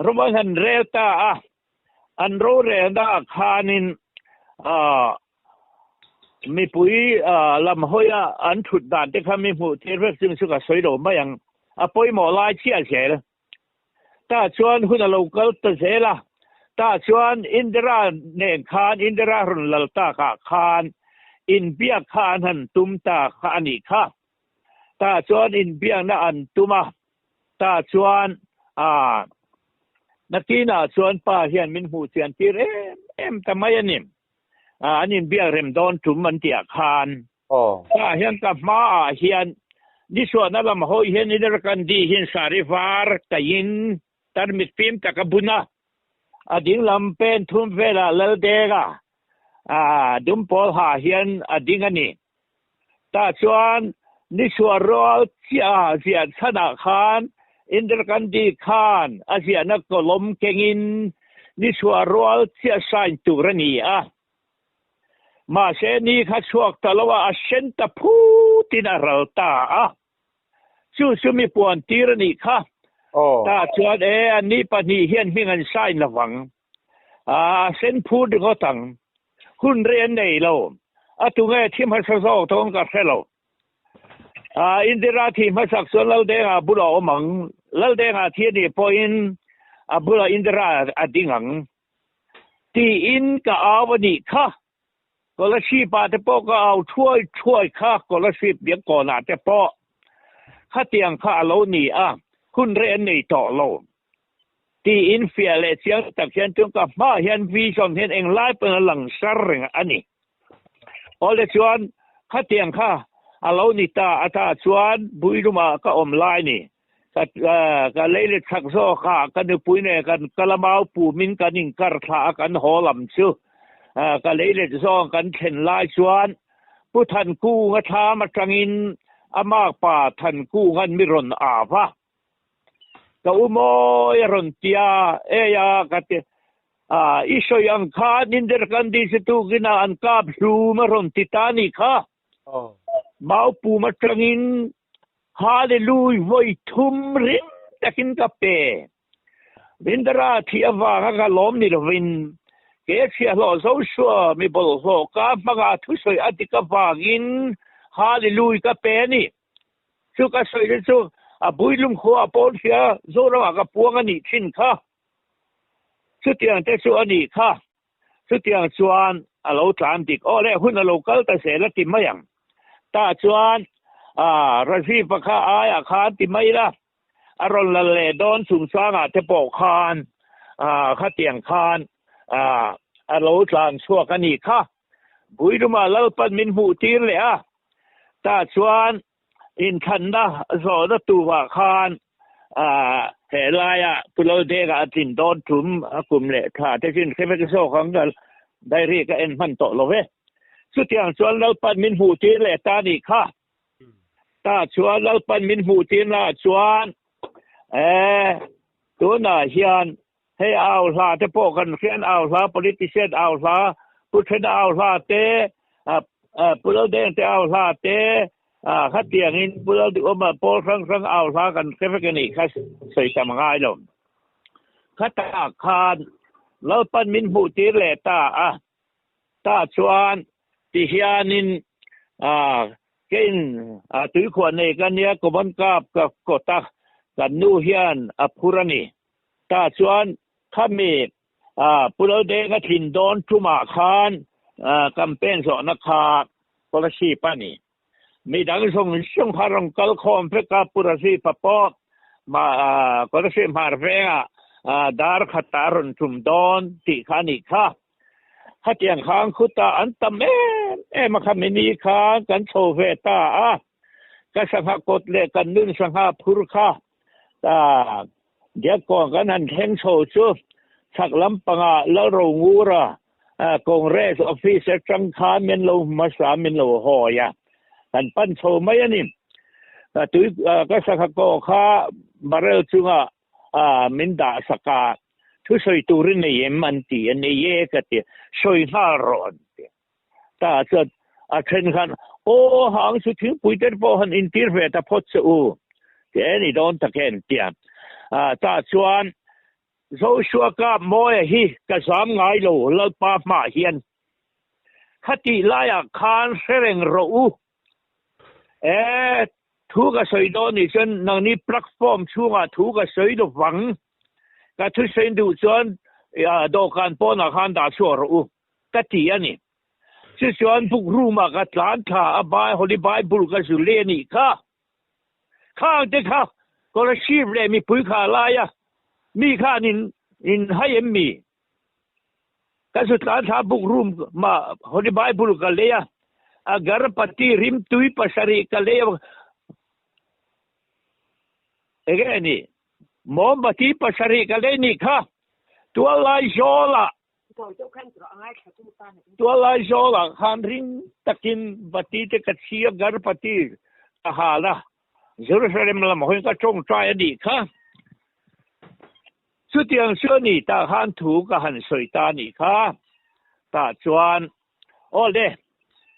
ram an han rel ta a, an rorelna ah khanin mipui lam hawia an thut dan te kha mi hmuh tir vek chung chu ka sawi lo mai ang, a pawimawh lai chiah zel. Tah chuan hun a lo kal ta zel a, tah chuan Indira nen khan Indira rawn lal takah khan inbiak kha an han tum ta kha a nih kha. Tah chuan inbiakna an tum a, tah chuan aah nakinah chuan pa hian min hmuh chian tir em em ta mai a ni. An inbiak rem dawn tum an tih ah khan Tah hian ka hmaah hian nisuahna lam hawi hian Indira Gandhi hian sari var kaiin tarmit fim tak a bun a, a dinglam pen thum velah Laldenga dumpawl ha hian a ding a ni. Tah chuan nisuah rual chiah ziah chhanah khan Indira Gandhi khan a ziahna kawlawm kengin nisuah rual chiah sign tur a ni a. Mahse ni kha chhuak ta lo a, a sen ta phutin a ral ta a. Chu chu mi puan tir a nih kha. Tah chuan e, an ni pahnih hian hming an sign lo vang. A sen phut ringawt ang. Hun rei an nei lo. A tunge thi hmasa zawk dawn ka hre lo. Indira thi hmasak chuan Laldenga bulah a awm ang. Laldenga thi a nih pawhin a bulah Indira a ding ang. Tiin ka au a nih kha. Scholarship ah te pawh ka au thuai thuai kha, scholarship biak kawnah te pawh. Khatiang kha a lo ni a, hun rei an nei tawh lo. Tiin fiah leh chiang tak hian chuan ka hmaah hian vision hian englai pawn a lang sar reng a ni. Awle chuan khatiang kha a lo ni ta a ta chuan Builumah ka awm lai ni. Ka ka lei let chak zawk a, ka nupui nen kan kal a mau pumin kan inkar thla a kan haw lam chu ka lei let zawng kan thlen lai chuan Pu Thankunga thlam atangin a makpa Thankunga'n mi rawn au a, ka u mawi a rawn ti a, ei a ka ti a, i sawi ang khan Indira Gandhi chu tukin ah an kap hlum a rawn ti ta a nih kha, mau pum atangin Hallelujah vawi thum ring takin ka pe. Rindara thih avanga ka lawm ni lovin, ke chhiahhlawh Joshua mi bawlhhlawh ka hmanga thusawi a dik avangin Hallelujah ka pe a ni. Chu ka sawi te chu a builum khua pawn hria Zoramah ka puang a nih thin kha. Chutiang te chu a nih kha. Chutiang chuan a lo tlan dik. Aw le, hun a lo kal ta zel a ti mai ang. Tah chuan Rajiv-a kha aiah khan ti mai la. A rawn lal leh dawn chungchangah te pawh khan khatiang khan a lo tlan chhuak a nih kha. Builuma Lalpan min hmuh tir leh a, tah chuan inthlanna zawhna turah khan he laia Pu Laldengah a tlin dawn tum a kum leh thla te chin hre vek zawk ang ka diary ka en hman tawh lo ve. Chutiang chuan Lalpan min hmuh tir leh ta nih kha. Tah chuan Lalpan min hmuh tirnaah chuan tunah hian hei au hla te pawh kan hriat au hla, politician au hla, Pu Thena au hla te, Pu Laldeng te au hla te, khatiangin Pu Lalduhawma pawl hrang hrang au hla kan hre vek a nih kha sawi tam a ngai lo. Khatah khan Lalpan min hmuh tir leh ta a. Tah chuan ti hianin keiin tuikhuah nei ka nia Common Cup ka kawt a, kan nu hian a phur a ni. Tah chuan khami Pu Laldenga tlin dawn tumah khan campaign zawhna kha scholarship a ni. Midang zawng zawng kha rawn kal khawm vek a, Pu Rajiv-a pawh Kolasib hmar vengah dar khatah a rawn tum dawn tih kha a nih kha. Khatiang khan khutah an tam em em a kha mini khan kan chho ve ta a, ka sangha kawt leh kan nun sangha phur kha Diakkawn kan han thleng chho chu chhak lampangah Lalrongura Congress office atang khan min lo hmasa min lo hawi a, kan pan chho mai a ni. Tui ka sangha kaw kha barrel chunga min dah sak a, thusawi turin nei em an ti a, nei e ka ti, sawi nghal rawh an ti. Tah chuan a then khan, Aw, hang chu thingpui te pawh han intir ve ta phawt che u, ti e ni dawn tak e an ti a. Tah chuan Joshua kap Mawia hi ka zam ngai lo Lalpa hmaah hian. Khatih laiah khan hre reng rawh u. E, thu ka sawi dawn nih chuan nangni platform chhungah thu ka sawi lo vang. Ka thusawi duh chuan dawhkan pawnah khan dah chhuak rawh u. Ka ti a ni. Chuchuan book room ah ka tlan thla a Bai Holy Bible ka zu leh a nih kha. Khang te kha scholarship leh mipui kha lai a mi khan in in hai em mi? Ka zu tlan thla book room ma Holy Bible ka lei a, agarpati rimtui pasarih ka lei a, enge a ni? Mombati pasarih ka lei nih kha. Tuallai zawlah Tualai zawlah khan ring takin Vati te ka chhi a, Garpati ka hal a, Jerusalem lam hawiin ka tawngtai a nih kha. Chutiang chu a ni tah khan thu ka han sawi ta a nih kha. Tah chuan, Aw le,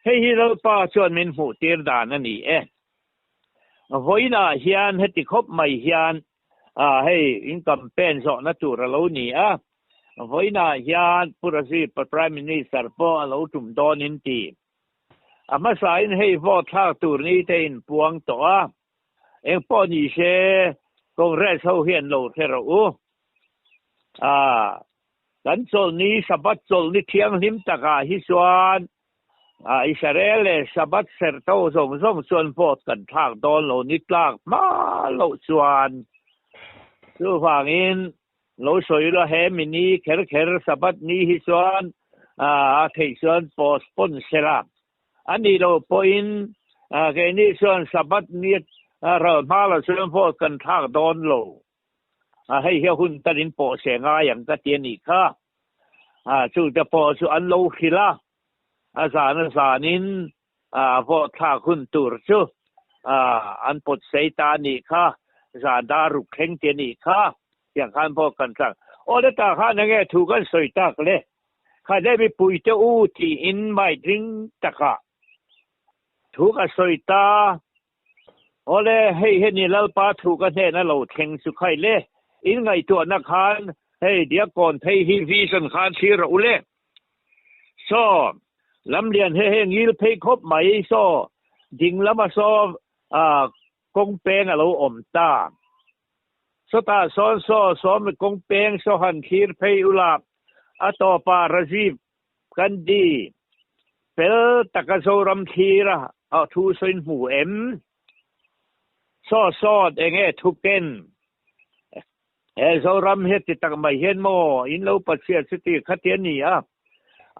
hei hi Lalpa chuan min hmuh tir dan a ni e. Vawiinah hian heti khawp mai hian hei in campaign zawhna tur a lo ni a. Vawiinah hian Pu Rajiv Prime Minister pawh a lo tum dawn in ti. A hmasain hei vote thlak tur ni te in puang tawh a. Eng pawh ni se Congress ho hian lo hre rawh u. Kan chawlhni Sabbath chawlhni thianghlim takah hi chuan Israel leh Sabbath serhto zawng zawng chuan vote kan thlak dawn lo ni tlak hma loh chuan. Chuvangin Lo sawi la he mi ni kher kher Sabbath ni hi chuan a theih chuan postpone se la. A nih loh pawhin keini chuan Sabbath ni ral hma lo chuan vote kan thlak dawn lo. Hei hi a hun tanin pawh se ngai ang ka ti a nih kha. Chute pawh chu an lo hrilh a, a zan a zanin vote thlak hun tur chu an pawt sei ta a nih kha, zan dar ruk thleng ti a nih kha, tiang khan vote kan thlak. Aw le tah khan enge thu kan sawi tak le, kha le mipui te u tiin mic ring takah thu ka sawi ta, aw le hei heni Lalpa thu ka hnen a lo thleng chu khai le, in ngaihtuahna khan hei Diakkawn phei hi vision khan thlir rawh u le. Saw, lamlian he he ngil phei khawp mai saw, ding lama saw kawng peng a lo awm ta. Sawtah sawn saw sawm kawng peng saw han thlir phei ula, a tawpah Rajiv Gandhi fel taka Zoram thlira a thu sawiin hmu em? Saw sawn enge thu ken? He Zoram hi ti tak mai hian maw in lo pachhiat chuti khati a ni a,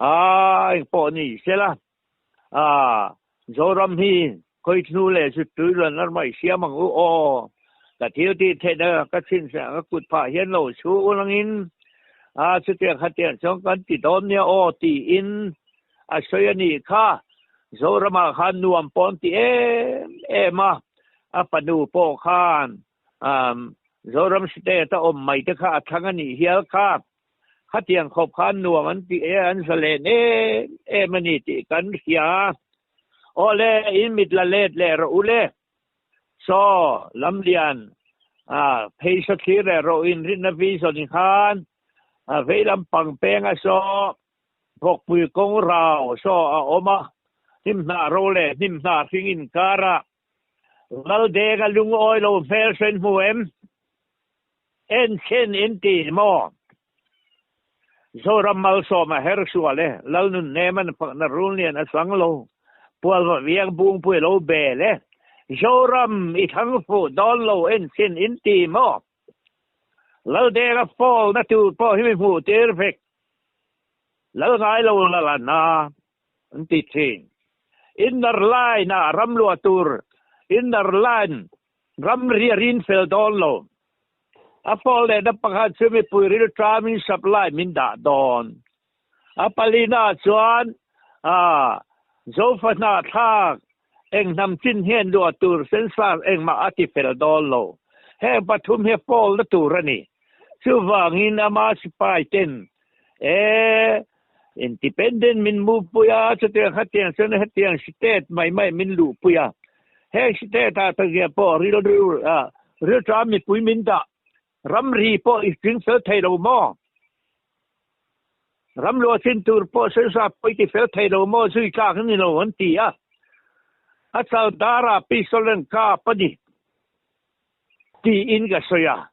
aa engpawh ni sela aa Zoram hi khawithnu leh zuttui luan lar mai siam ang u aw. Ka thil tih theihna ka chhinchhiah ka kut phah hian lo chhu ulangin aa chutiang khatiang chuan kan ti dawn nia aw tiin a sawi a nih kha. Zoramah khan nuam pawn ti em em a, a fanu pawh khan Zoram state a awm mai te kha a thlang a nih hial kha. Khatiang khawp khan nuam an ti e, an za len em em a ni tih kan hria. Aw le, in mit la let leh rawh u le. Saw, Lamlian, phei saw thlir leh rawh in rinna vision khan vei lampang penga saw vawkpui kawng rau saw a awm a, hnim hnah ro leh hnim hnah hring inkara Laldeng a lungawi lo hmel hre hmu em? En chhin in ti maw? Zoram malsawm a her sual e, Lalnun nem an fakna rulnian a sang lo, Pualva viang bungpui lo bel e, Zoram i thlang fuh dawn lo en chhin in ti maw? Laldeng a fall na tur pawh hi mi hmuh tir vek. Lal ngai lo lal a na an ti thin. Inner line ah ram luah tur inner line ramri a rin fel dawn lo. A fall lehna pakhat chu mipui rilṭamin supply min dah dawn. A palina chuan Zofa hnahthlak eng hnam chin hian luah tur sensar engmah a ti fel dawn lo. Heng pathum hi fall na tur a ni. Chuvangin ama sipai ten e independent min move pui a, chutiang khatiang chuan hetiang state mai mai min luh pui a. Heng state ah takzia pawh rilru rilṭam mipui min dah ramri pawh i tling fel thei lo maw? Ram luah chin tur pawh sensa pawh i ti fel thei lo maw? Zui tlak a ni lo an ti a. A chal darah pistol an kap a ni tiin ka sawi a.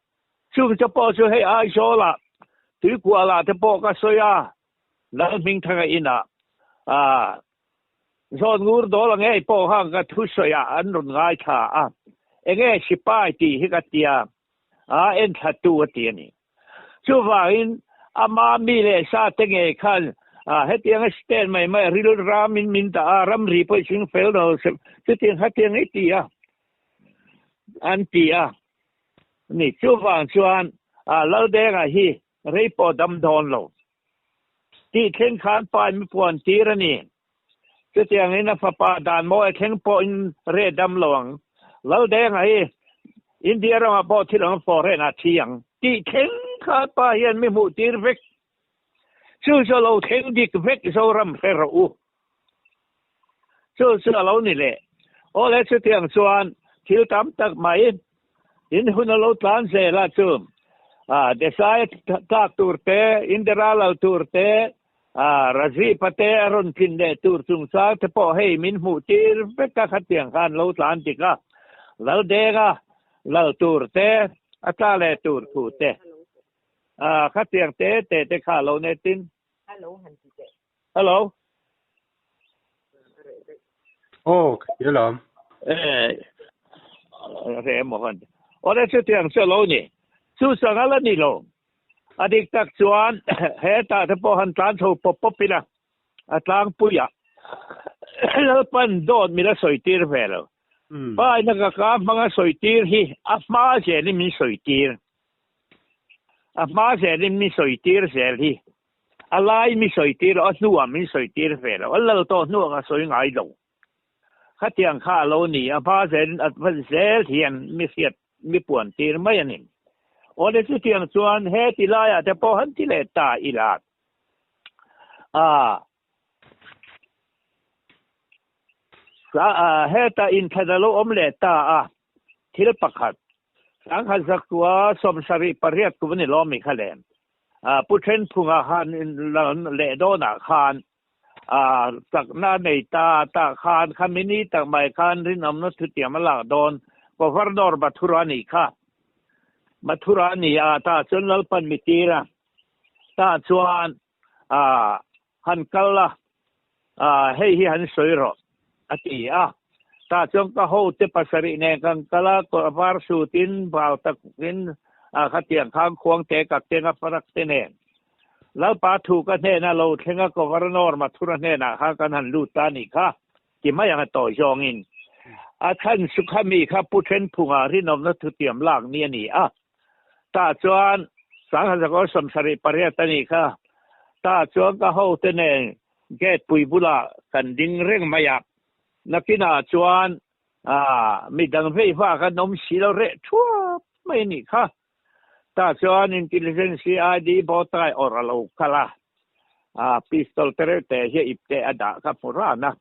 Chung te pawh chu hei Aizawlah Tuikualah te pawh ka sawi a, Lalhmingthanga inah Zawn ngur dawl ang ngei pawh khan ka thusawi ah an rawn ngaithla a, enge sipai tih hi ka tia a, enthla tu a ti a ni. Chuvangin ama mi leh sa te ngei khan hetiang a stand mai mai rilram in min dah a, ramri pawh i ching fel lo chutiang khatiang i ti a an ti a ni. Chuvang chuan Laldenga hi rei pawh dam dawn lo. Tih thleng khan pa in mi puan tir a ni. Chutiangin a fapa dan mawi thleng pawhin reh dam lo ang. Laldenga hi India ramah pawh thil ang foreign ah thi ang. Tih thleng khan pa hian mi hmuh tir vek. Chu chu a lo thleng dik vek Zoram hre rawh u. Chu chu a lo ni leh. Awle chutiang chuan thil tam tak mai in hun a lo tlan zel a chu Desai tlak tur te, Indira lal tur te, Rajiv-a te a rawn tlin leh tur chungchang te pawh hei min hmuh tir vek a khatiang khan lo tlan dik a, Laldenga lal tur te, a tla leh tur thu te, khatiang te te te kha lo ne tin. Hello. Aw, ka hria lam. Eh, re emaw khan. Aw le chutiang chu a lo ni. Chu sanga la ni lo. A dik tak chuan hetah te pawh han tlan chho pawp pawp ila a tlangpui a. Lalpan dawt min la sawi tir ve lo. Pa ina ka ka hmanga sawi tir hi a hma zelin min sawi tir. A hma zelin min sawi tir zel hi. A lai mi sawi tir lo, a hnuah min sawi tir ve lo. A lal tawh hnuah ka sawi ngai lo. Khatiang kha a lo ni, a hma zelin a va zel hian mi hriat, mi puan tir mai a ni. Awle chutiang chuan he ti laiah te pawh han ti leh ta ila. A heta inthlan a lo awm leh ta a, thil pakhat, Sangha zakua 78 kum a ni lawm mi kha le. Pu Thenphunga khan leh dawnah khan chakna nei ta tah khan khami ni tak mai khan rinawmna thutiam a lak dawn Governor Mathura nih kha. Mathura a ni a, tah chuan Lalpan mi tir a, tah chuan han kal a, hei hi han sawi rawh a ti a. Tah chuan ka hote pasarih nen kan kal a, var sutin bal takin A khatiang khan khuang te kak tenga farak te nen. Lalpa thu ka hnena lo thlenga Governor Mathura hnenah khan kan han lut ta nih kha ti mai ang a tawi zawngin. A chhan chu khami kha Pu Thenphunga rinawmna thutiam lak ni a ni a. Tah chuan 1978 a nih kha. Tah chuan ka hote nen gate pui bulah kan ding reng mai a. Nakinah chuan mi dang vei vak an awm si lo reh thuap mai a nih kha. Tah chuan Intelligence CID bawtai awrh a lo kal a, pistol te reuh te hi a ipte a dah kha hmu ran a.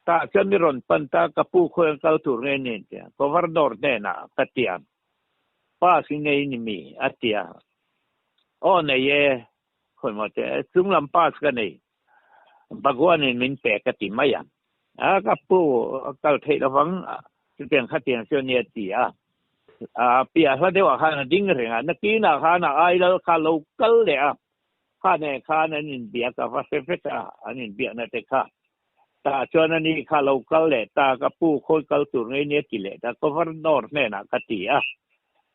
Tah chuan mi rawn pan ta, ka pu khawi an kal tur nge ni an ti a, Governor hnenah ka ti a, pass i nei ni mi? a ti a, aw nei e, khawi maw te, chunglam pass ka nei, Bhagwan-in min pe ka ti mai a, a ka pu kal theih lovang chutiang khatiang chu ania ti a, a piah hla deuhah khan a ding reng a, nakinah khan a ai lal kha lo kal leh a, kha nen khan an inbiak a va hre vek a, an inbiakna te kha. Tah chuan ani kha lo kal leh ta, ka pu khawi kal tur ngei nia ti leh ta, Governor hnenah ka ti a,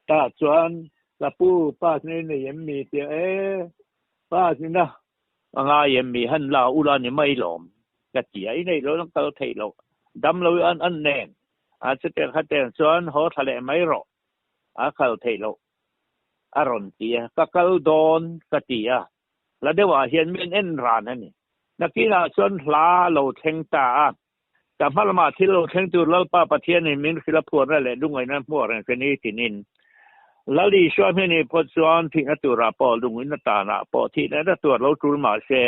tah chuan ka pu pass ngei nei em mi tia e, pass ina A ngai em mi han la ula ni mai lawm ka ti a, i neih lo lang kal theih loh dam lo i an an nen a chutiang khateng chuan haw thla leh mai rawh a kal theih loh a rawn ti a, ka kal dawn ka ti a, hla deuhah hian min en ran a ni. Nakinah chuan hla a lo thleng ta a, ka hma lamah thil lo thleng tur Lalpa Pathianin min hrilh a phuarna leh lungaihna hmuah reng che ni tinin Lal Isua hming phawt chuan thihna turah pawh lungin a tanah pawh thihna na tur lo tul mah se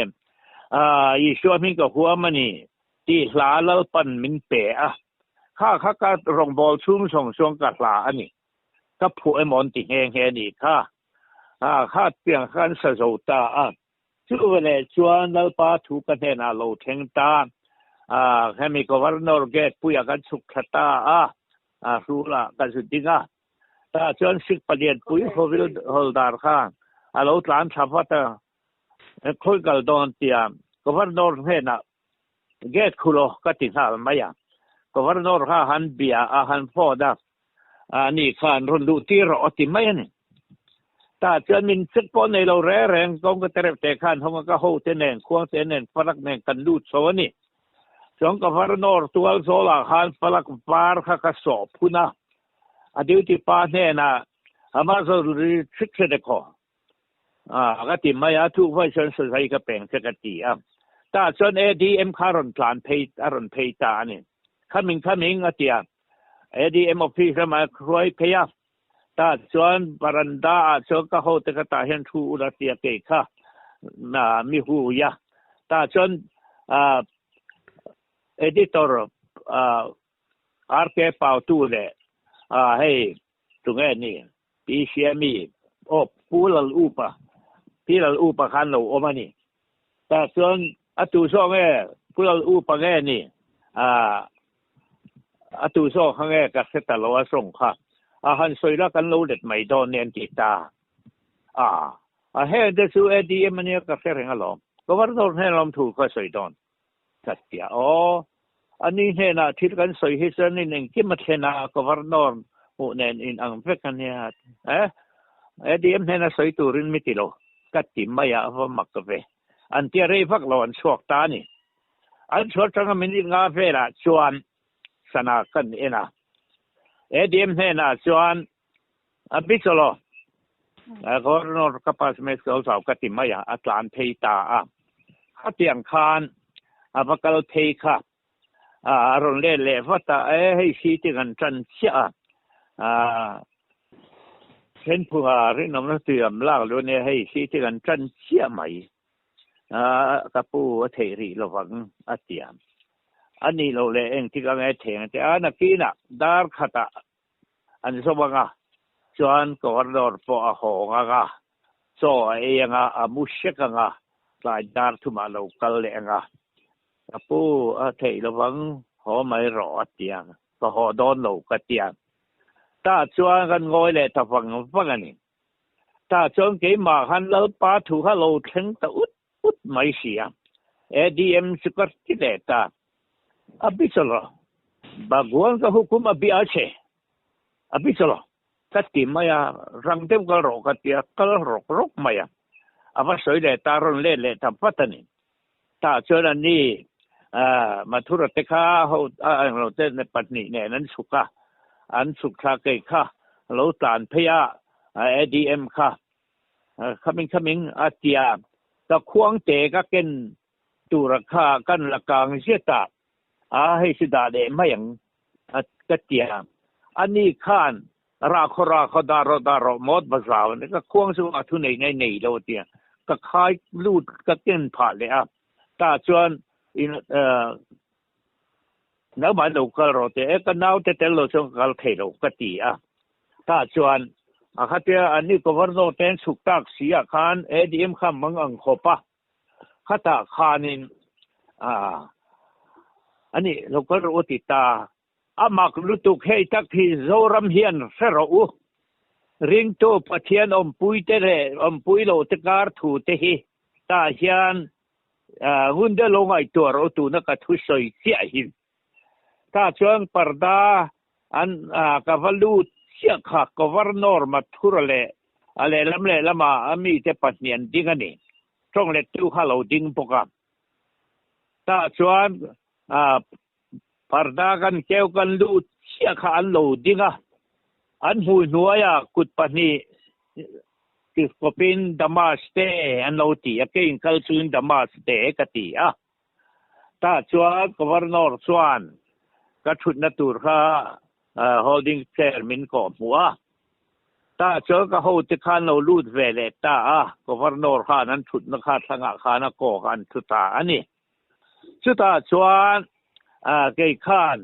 Isua hming ka huam a ni tih hla Lalpan min pe a, kha kha ka rawngbâwl chhung zawng zawng ka hla a ni. Ka phuah emaw an ti nghe nghe a nih kha. Kha tiang khan sa zo ta a. Chu veleh chuan Lalpa thu ka hnenah lo thleng ta. Hemi Governor gate puiah kan chhuk thla ta a, hrulah ka zu ding a. Tah chuan Sikh palian pui Hovil Holdar kha a lo tlan thla vat a, Khawi kal dawn tia Governor hnenah gate khu lo ka ti nghal mai a. Governor kha han bia a, han phone a, ani khan rawn luh tir rawh a ti mai a ni. Tah chuan min check pawh nei lo reng reng, kawngka te reuh te khan hawng a, ka hote nen, khuangte nen, falak nen kan lut chho a ni. Chuan Governor tual zawlah khan falak var kha ka sawh phun a, a duty pa hnenah ama zawlri thik hre dekhaw a ka ti mai a, chu vawi chuan sazai ka peng che ka ti a. Tah chuan ADM kha a rawn tlan phei a rawn phei ta a ni. Khaming khaming a ti a, ADM office lamah a hruai phei a. Tah chuan varanda ah chuan ka hote ka tah hian thu ula tia kei kha mi hui a. Tah chuan editor RK Pautu leh hei tunge ni Pi Siami aw Pu Lal Upa Pi Lal Upa khan lo awm a ni. Tah chuan a tu zawk nge Pu Lal Upa nge ni a tu zawk kha nge ka hre ta lo a zawng kha a han sawi la kan lo let mai dawn nen ti ta a a heng te chu ADM ania ka hre reng alawm Governor hnen lawm thu ka sawi dawn. Ka ti a, Aw, a ni hnenah thil kan sawi hi chuan in engkim a thlen a, Governor hmuh nen in ang vek a nia. Eh, ADM hnena sawi turin mi ti lo, ka ti mai a, a va mak ve. An tia rei vak lo an chhuak ta a ni. An chhuah atanga minute nga velah chuan sana kan en a, ADM hnenah chuan a bi chaw lo. Governor ka pass mai sawl zau ka ti mai a, a tlan phei ta a. Khatiang khan a va kal phei kha a rawn let leh vat a, e hei sitting an tan chiah a, Thenphunga rinawmna tui am lak luh ania hei sitting an tan chiah mai. Ka pu a theih rih lovang a ti a. A nih loh leh engtik ang e theng a ti a, nakinah dar khatah An zawm anga, chuan Governor pawh a hawng anga, chaw a ei anga, a mu hrek anga, tlai dar thumah a lo kal leh anga, Ka pu, a theih lovang, haw mai rawh a ti ang, ka haw dawn lo ka ti ang. Tah chuan kan ngawi leh ta vang vang a ni. Tah chuan keimah khan Lalpa thu kha lo thleng ta ut ut mai si a, ADM chu ka ti leh ta. A bi chaw lo. Bhagwan ka hukum a bi a che. A bi chaw lo. Ka ti mai a, rang deuh kal rawh ka ti a, kal rawk rawk mai a. A va sawi leh ta, rawn let leh ta vat a ni. Tah chuan a ni Mathura te kha ho a englo te pahnih nen an chhuk a, an chhuk thla kei kha a lo tlan phei a, ADM kha coming coming a ti a, ka khuang te ka ken tura kha kan la kang zet a, a hei chu dah leh mai ang a ka ti a, a ni khan Rakhaw rakhaw dah rawh dah rawh mawt va zau a ni. Ka khuang chu a thunei ngai nei lo a ti a, ka khai lut ka ken phah leh a, tah chuan in nangmah in lo kal rawh teh e, ka naute tel lo chuan ka kal thei lo ka ti a, tah chuan a khatia an ni governor te an chhuk tak si ah khan ADM kha mang ang khawp a, khatah khanin a ni lo kal rawh u ti ta. A mak lutuk hei tak hi Zoram hian hre rawh u. Ringtu Pathian awmpui te leh awmpui lo te kar thu te hi tah hian ngun deuh lo ngaihtuah rawh u tuna ka thusawi chiah hi. Tah chuan parda an ka va lut chiah kha Governor Mathura leh a lehlam lehlama a mite pahnih an ding a ni. Tawng lettu kha a lo ding bawk a. Tah chuan Parda kan keu kan lut chiah kha an lo ding a, an hmui hnuaiah kut pahnih kawpin Damas te an lo ti a, kei inkal chuin Damas te ka ti a. Tah chuan Governor chuan ka thutna tur kha holding chair min kawh hmuh a. Tah chuan ka hote khan lo lut ve leh ta a, Governor khan an thutna kha thlangah khan a kawk an thu ta a ni. Chutah chuan kei khan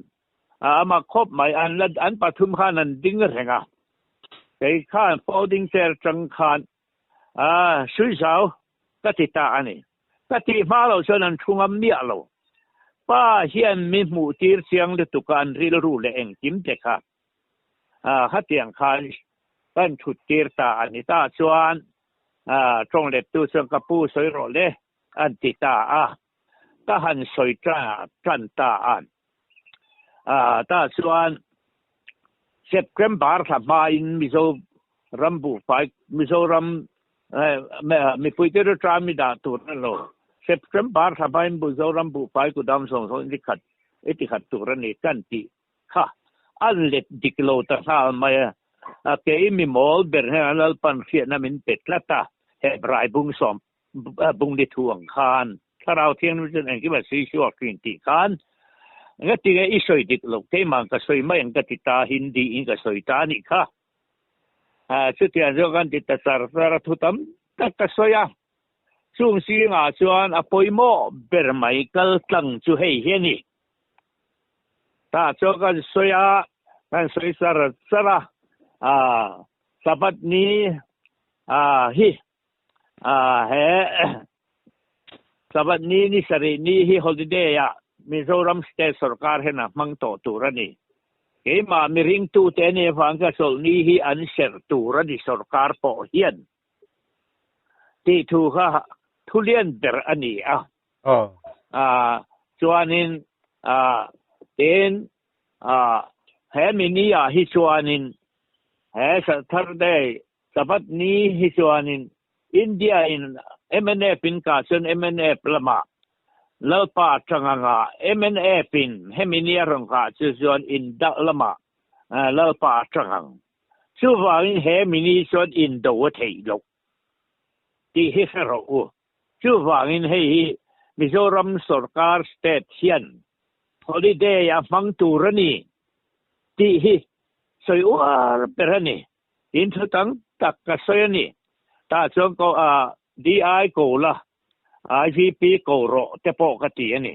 ama khawp mai an la an pathum khan an ding reng a, kei khan folding chair tang khan suizau ka ti ta a ni. Ka tih hma loh chuan an thu ngam miah lo. Pa hian mi hmuh tir chiang lutuk a an rilru leh engkim te kha khatiang khan kan thut tir ta a ni. Tah chuan tawng lettu chuan ka pu sawi rawh le. An ti ta a, ka han sawi tan ta a. Tah chuan September thla hmain Mizoram buhfai, Mizoram mipuite chu ṭami dah tur a lo. September thla hmain Mizoram buhfai kudam zawng zawng i khat i ti khat tur a ni kan tih kha an let dik lo ta nghal mai a. Kei mi mawl ber hian an Lalpan hriatna min pe tlat a, Hebrai bung sawm bungli thu ang khan Thlarau Thianghlim chuan engkim a sui chhuak thin tih khan ngatinge i sawi dik loh keimah ka sawi mai ang ka ti ta Hindi in ka sawi ta anih kha. Chutiang chu kan ti ta char char a thu tam tak ka sawi a, chung zingah chuan a pawimawh ber mai kal tlang chu hei hi a ni. Tah chuan kan sawi a, kan sawi char char a, Sabbath ni hi He Sabbath ni ni sarih ni hi holiday ah Mizoram State Sorkar hian a hmang tawh tur a ni. Keimah mi ringtute a nih avang ka chawlhni hi an serh tur a ni sorkar pawh hian tih thu kha thu lian ber a ni a. Chuanin tin he mi ni ah hi chuanin he Saturday Sabbath ni hi chuanin India in mnf in kah chuan mnf lamah Lalpa atang anga mnf in hemi ni a rawn kah chu chuan in lamah Lalpa atang ang. Chuvangin he mi ni chuan indo a theih loh tih hi hre rawh u. Chuvangin hei hi Mizoram sorkar state hian holiday a hmang tur a ni tih hi sawi uar ber a ni. Tin thu tam tak ka sawi a ni. Tah chuan ko a DI ko la, IVP ko rawh te pawh ka ti a ni.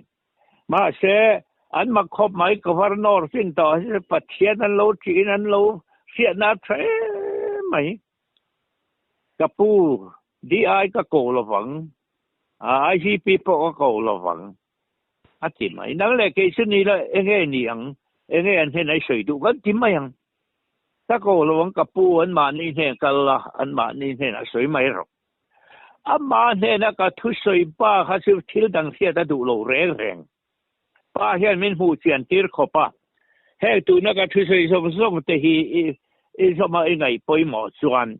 Mahse, an mak khawp mai Governor chin tawh hi chu Pathian an lo ṭihin an lo hriatna a ṭha em mai. Ka pu, DI ka ko lovang, IVP pawh ka ko lovang a ti mai. Nang leh kei chu ni la enge ni ang, enge an hnenah i sawi duh kan ti mai ang. Ka ko lo ang ka pu anmahni hnen kal la, anmahni hnenah sawi mai rawh. Amah hnena ka thusawi pa kha chu thil dang hriat a duh lo reng reng. Pa hian min hmuh chian tir khawp a, heng tuna ka thusawi zawng zawng te hi I zawma i ngaih pawimawh chuan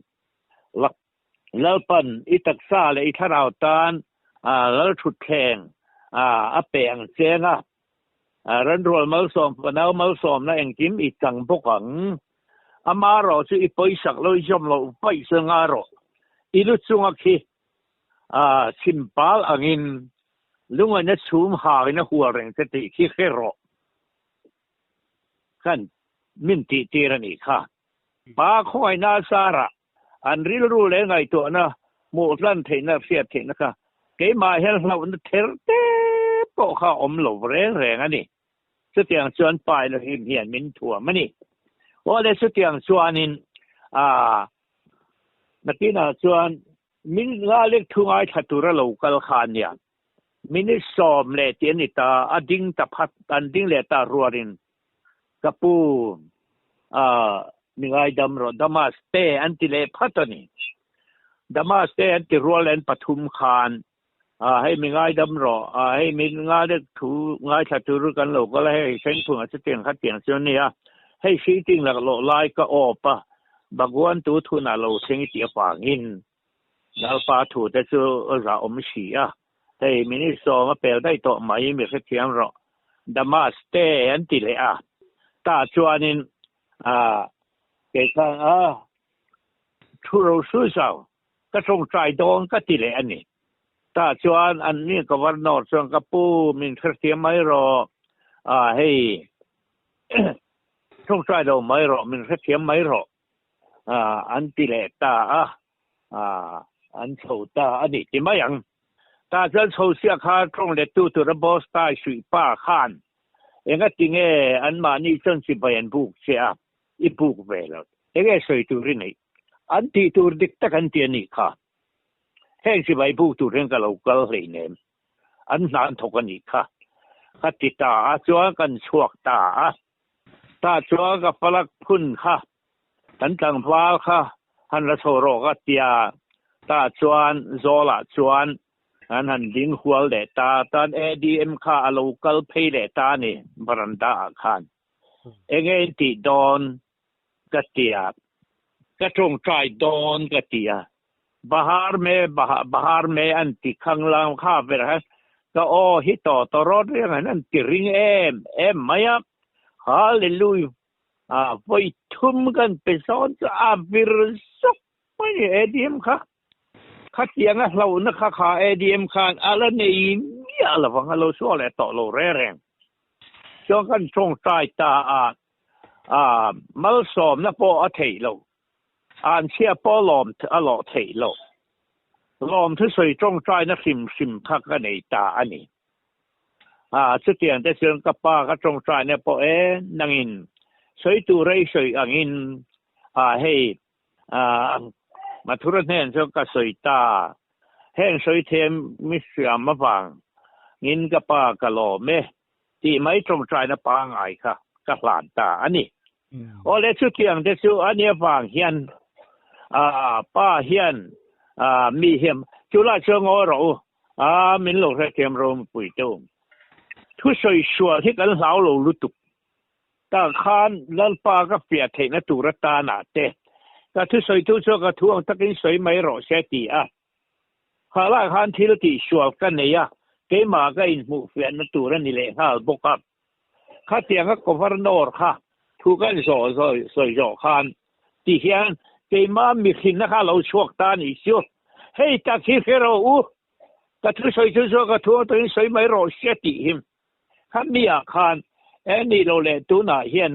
Lalpan i taksa leh i thlarau tan Lalthutthleng a pe ang cheng a, ranrual malsawm fanau malsawmna engkim i chang bawk ang. Amarawh chu i pawisak lo i zawm loh vaih chu nga rawh. I lu chunga khi chhimpal angin lungaina chhum hangin a hual reng che tih khi hre rawh. Khan min tih tir a nih kha. Pa khawngaihna a sarah an rilru leh ngaihtuahna hmuh hlan theihna hriat theihna kha keimah hian hlauhna ther te pawh kha awm lo reng reng a ni. Chutiang chuan Pa Elohim hian min thuam a ni. Aw le chutiang chuanin aa nakinah chuan min nga lek thu ngaithla tura lo kal kha a nia. Minute 10 tih a ni ta, a ding ta phat, an ding leh ta rualin ka pu ah mi ngaidam rawh Damas te an ti leh phat a ni. Damas te an ti rual en pathum khan ah hei mi ngaidam rawh ah hei mi nga deuh thu ngaithla tur kan lo kal a hei Sengphunga chu tiang kha tiang chu a nia hei seating laklawh lai ka awp a Bhagwan tu thunah lo thleng i tih avangin Lalpa thute chu za awm si a, hei minute 10 a pel daih tawh mai mi hrethiam rawh Damas te an ti leh a, tah chuanin ah kei khan a thu ro su zau ka tawngtai dawn ka ti leh a ni. Tah chuan an ni Governor chuan ka pu min hrethiam mai rawh ah hei tawngtai lo mai rawh min hrethiam mai rawh an ti leh ta a, an chho ta a ni ti mai ang. Tah chuan chho siah kha tawng lettu tura boss tai suih pa khan engati nge anmahni chuan chibai an buk che a, i buk ve lo. Enge sawi tur i neih? An tih tur dik tak an ti a nih kha. Heng chibai buk tur hian ka lo kal hleinem. An hna an thawk a nih kha. Ka ti ta a, chuan kan chhuak ta a. Tah chuan ka falak phun kha kan tlangval kha han la chho rawh ka tia, tah chuan Zawlah chuan an han ding hual leh ta, tan ADM kha a lo kal phei leh ta a ni veranda ah khan. Enge in tih dawn ka tia, ka tawngtai dawn ka tia, Bahar me bahar me an ti khanglang kha ber khan ka aw hi tawh tawh rawt reng an an ti ring em em mai a, Hallelujah vawi thum kan pe zawn chu a vir zawk mai ni ADM kha khatianga hlauhna kha kha ADM khan a la nei miah lovang a lo chhuak leh tawh lo reng reng chuan kan tawngtai ta a malsawmna pawh a theih loh. An chhia pawh lawm a lawh theih loh. Lawm thusawi tawngtaina hrim hrim kha ka nei ta a ni. A, chutiang te chuan ka pa ka tawngtaina pawh e, nangin sawi tur a i sawi angin, a hei, a, Mathura hnen chuan ka sawi ta. Heng sawi thiam mi hriam avang ngin ka pa ka lawm e tih mai tawngtaina pangngai kha ka hlan ta a ni. Awle chutiang te chu a nia vang hian pa hian mi hian chu lai chuan ngawi rawh u a min lo hrethiam ro mipui te u. Thusawi sual hi kan hlau lo lutuk tah khan Lalpa ka fiah theihna tur atana te ka thusawi tu chuan ka thu ang takin sawi mai rawh se ti a. Kha lai khan thil tih sual ka nei a keimah ka inhmuh fiahna tur a ni leh nghal bawk a. Khatianga Governor kha thu kan zawh sawi zawh khan ti hian keimah mihrinna kha lo chhuak ta a nih chu. Hei tak hi hre rawh u, ka thusawi chu chuan ka thu ang takin sawi mai rawh se tih hi. Khami ah khan e nih loh leh tunah hian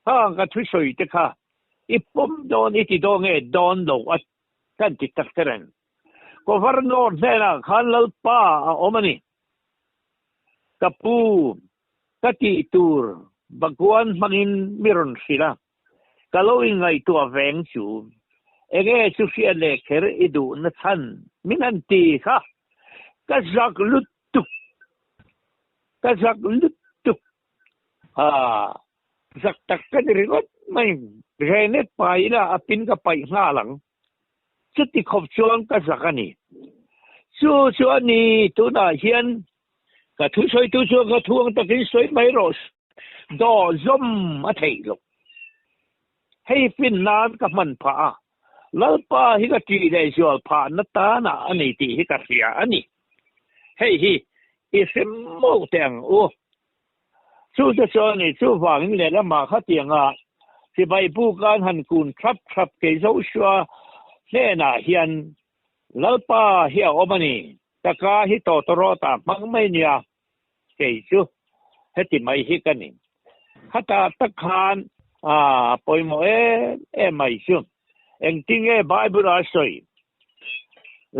khang ka thusawi te kha i pawm dawn i ti dawn nge dawn lo a kan ti tak te reng. Governor hnenah khan Lalpa a awm a ni. Ka pu, ka tih tur Bhagwan hmangin mi rawn hrilh a, ka lo inngaihtuah veng chu. Enge chu hriat leh kher i duhna chhan min han ti kha, ka zak lutuk, ka zak lutuk. Haa, zak tak ka ni ringawt mai, Renet pai ila a pin ka paih nghal ang. Chuti khawp chuan ka zak a ni. Chu chu a ni, tunah hian ka thusawitu chuan ka thu ang takin sawi mai rawh, dawh zawm a theih loh. Hei fin nan ka hman phah a, Lalpa hi ka ṭih leh zual phah na tanah a ni tih hi ka hria a ni. Hei hi i hre mawk teh ang u. Chu te chuan ni chuvangin lehlamah khatianga chibai bukan han kun thlap thlap kei Joshua hnenah hian Lalpa hi a awm a ni, ka ka hi tawtawrawt ah hmang mai nia, kei chu heti mai hi ka ni. Khatah tak khan a pawimawh em em mai chu engtinge Bible a sawi?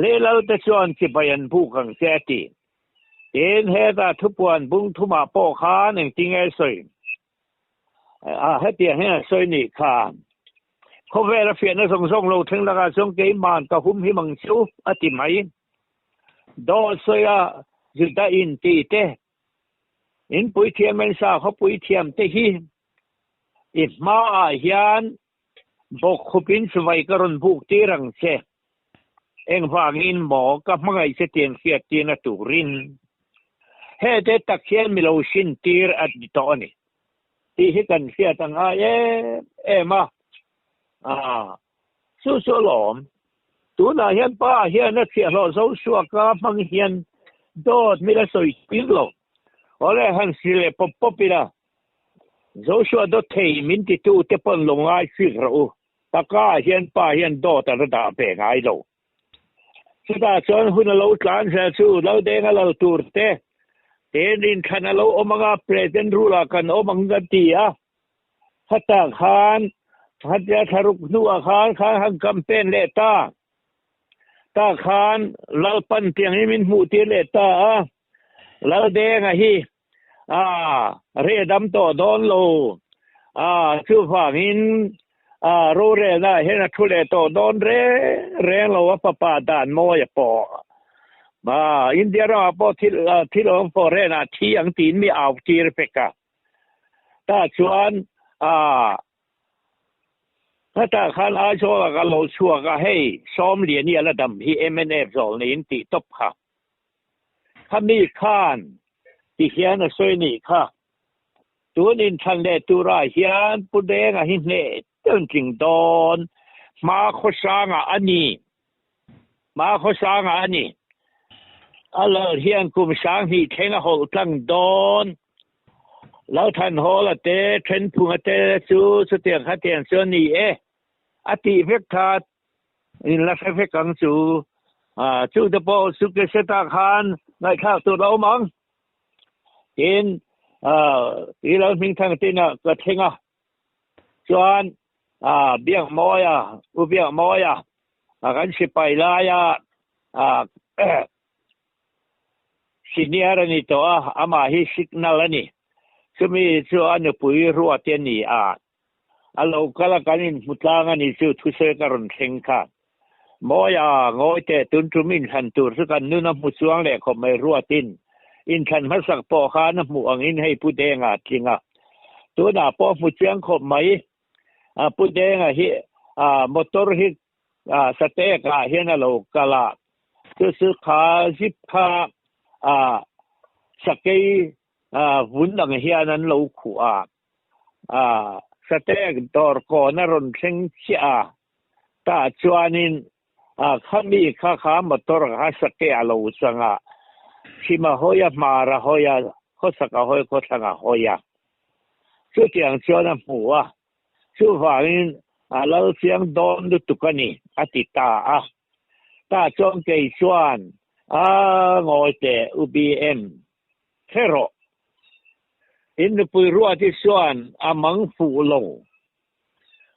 Leilal te chuan chibai an buk ang che a ti. Tin, heta thupuan bung thumah pawh khan engtinge sawi? A, hetiang hian a sawi nih kha. Khawvel a fiahna zawng zawng lo thleng lakah chuan keiman ka hum him ang chu, a ti mai. Dawt sawi a, Juda in ti te, in puithiam en sakhaw puithiam te hi i hmaah hian Bawkkhupin chuvai ka rawn buk tir ang che. Engvangin maw ka hmangaih che tiang hriat tirna turin hete tak hian mi lo hrin tir a ni tawh a ni tih hi kan hriat a ngai em em a. Aa, chu chu alawm. Tunah hian pa hian a chhiahhlawh Zosuaka hmang hian dawt mi la sawi tir lo. Awle han si leh pawp pawp ila. Joshua dawt thei min titu te pawn lo ngai fik rawh u. Taka hian pa hian dawt a la dah ve ngai lo. Chutah chuan hun a lo tlan zel chu Laldenga lal tur te ten inthlan a lo awm anga President rule ah kan awm ang kan ti a. Khatah khan khatia thlaruk hnuah khan khan han campaign leh ta. Tah khan Lalpan tiang hi min hmuh tir leh ta a. Laldenga hi A, reh dam tawh dawn lo. A, chuvangin a, rorelna ah hian a thu leh tawh dawn reng reng lo a fapa dan mawi a pawh. A, India ramah pawh thil, thil awm foreign ah thi ang tiin mi au tir vek a. Tah chuan a, khatah khan Aizawl ah ka lo chhuak a, hei Sawmliani a la dam hi mnf zawl niin tih tawp kha. Khami khan ti hian a sawi nih kha. Tun inthlan leh turah hian Pu Denga hi hneh deuh tling dawn hma khawsangah a ni. Hma khawsangah a ni. A lal hian kum 2000 thleng a hawlh tlang dawn. Lalthanhawla te, Thenphunga te chu chutiang khatiang chu a ni e. A tih vek kha In la hre vek ang chu. Chu te pawh chu ke se ta khan ngaihthlak tur a awm ang. Tin, i lo hming thang tin a ka thleng a. Chuan, Biakmawia, U Biakmawia, kan sipai laia senior a ni tawh a, amah hi signal a ni. Chumi chu a nupui ruat a ni a. A lo kal a kan inhmu tlang a ni chu thusawi ka rawn thleng kha. Mawi a, ngawi teh tun tum inthlan tur chu kan nun a hmu chuang leh khawp mai ruatin inthlan hmasak pawh khan a hmuh angin hei Pu Denga a tling a. Tunah pawh hmu chiang khawp mai. Pu Denga hi motor hi Satek ah hian a lo kal a, chu chu kha zip kha sakei vun ang hian an lo khuh a. A Satek dawr kawn a rawn thleng chiah a, tah chuanin a khami kha kha motor kha sake a lo chang a, chhim a hawi a, hmar a hawi a, khawchhak a hawi, khawthlang a hawi a. Chutiang chuan a hmu a, chuvangin a lal chiang dawn lutuk a ni, a ti ta a. Tah chuan kei chuan a ngawi teh U BM, hre rawh. In nupui ruat hi chuan a mang fuh lo.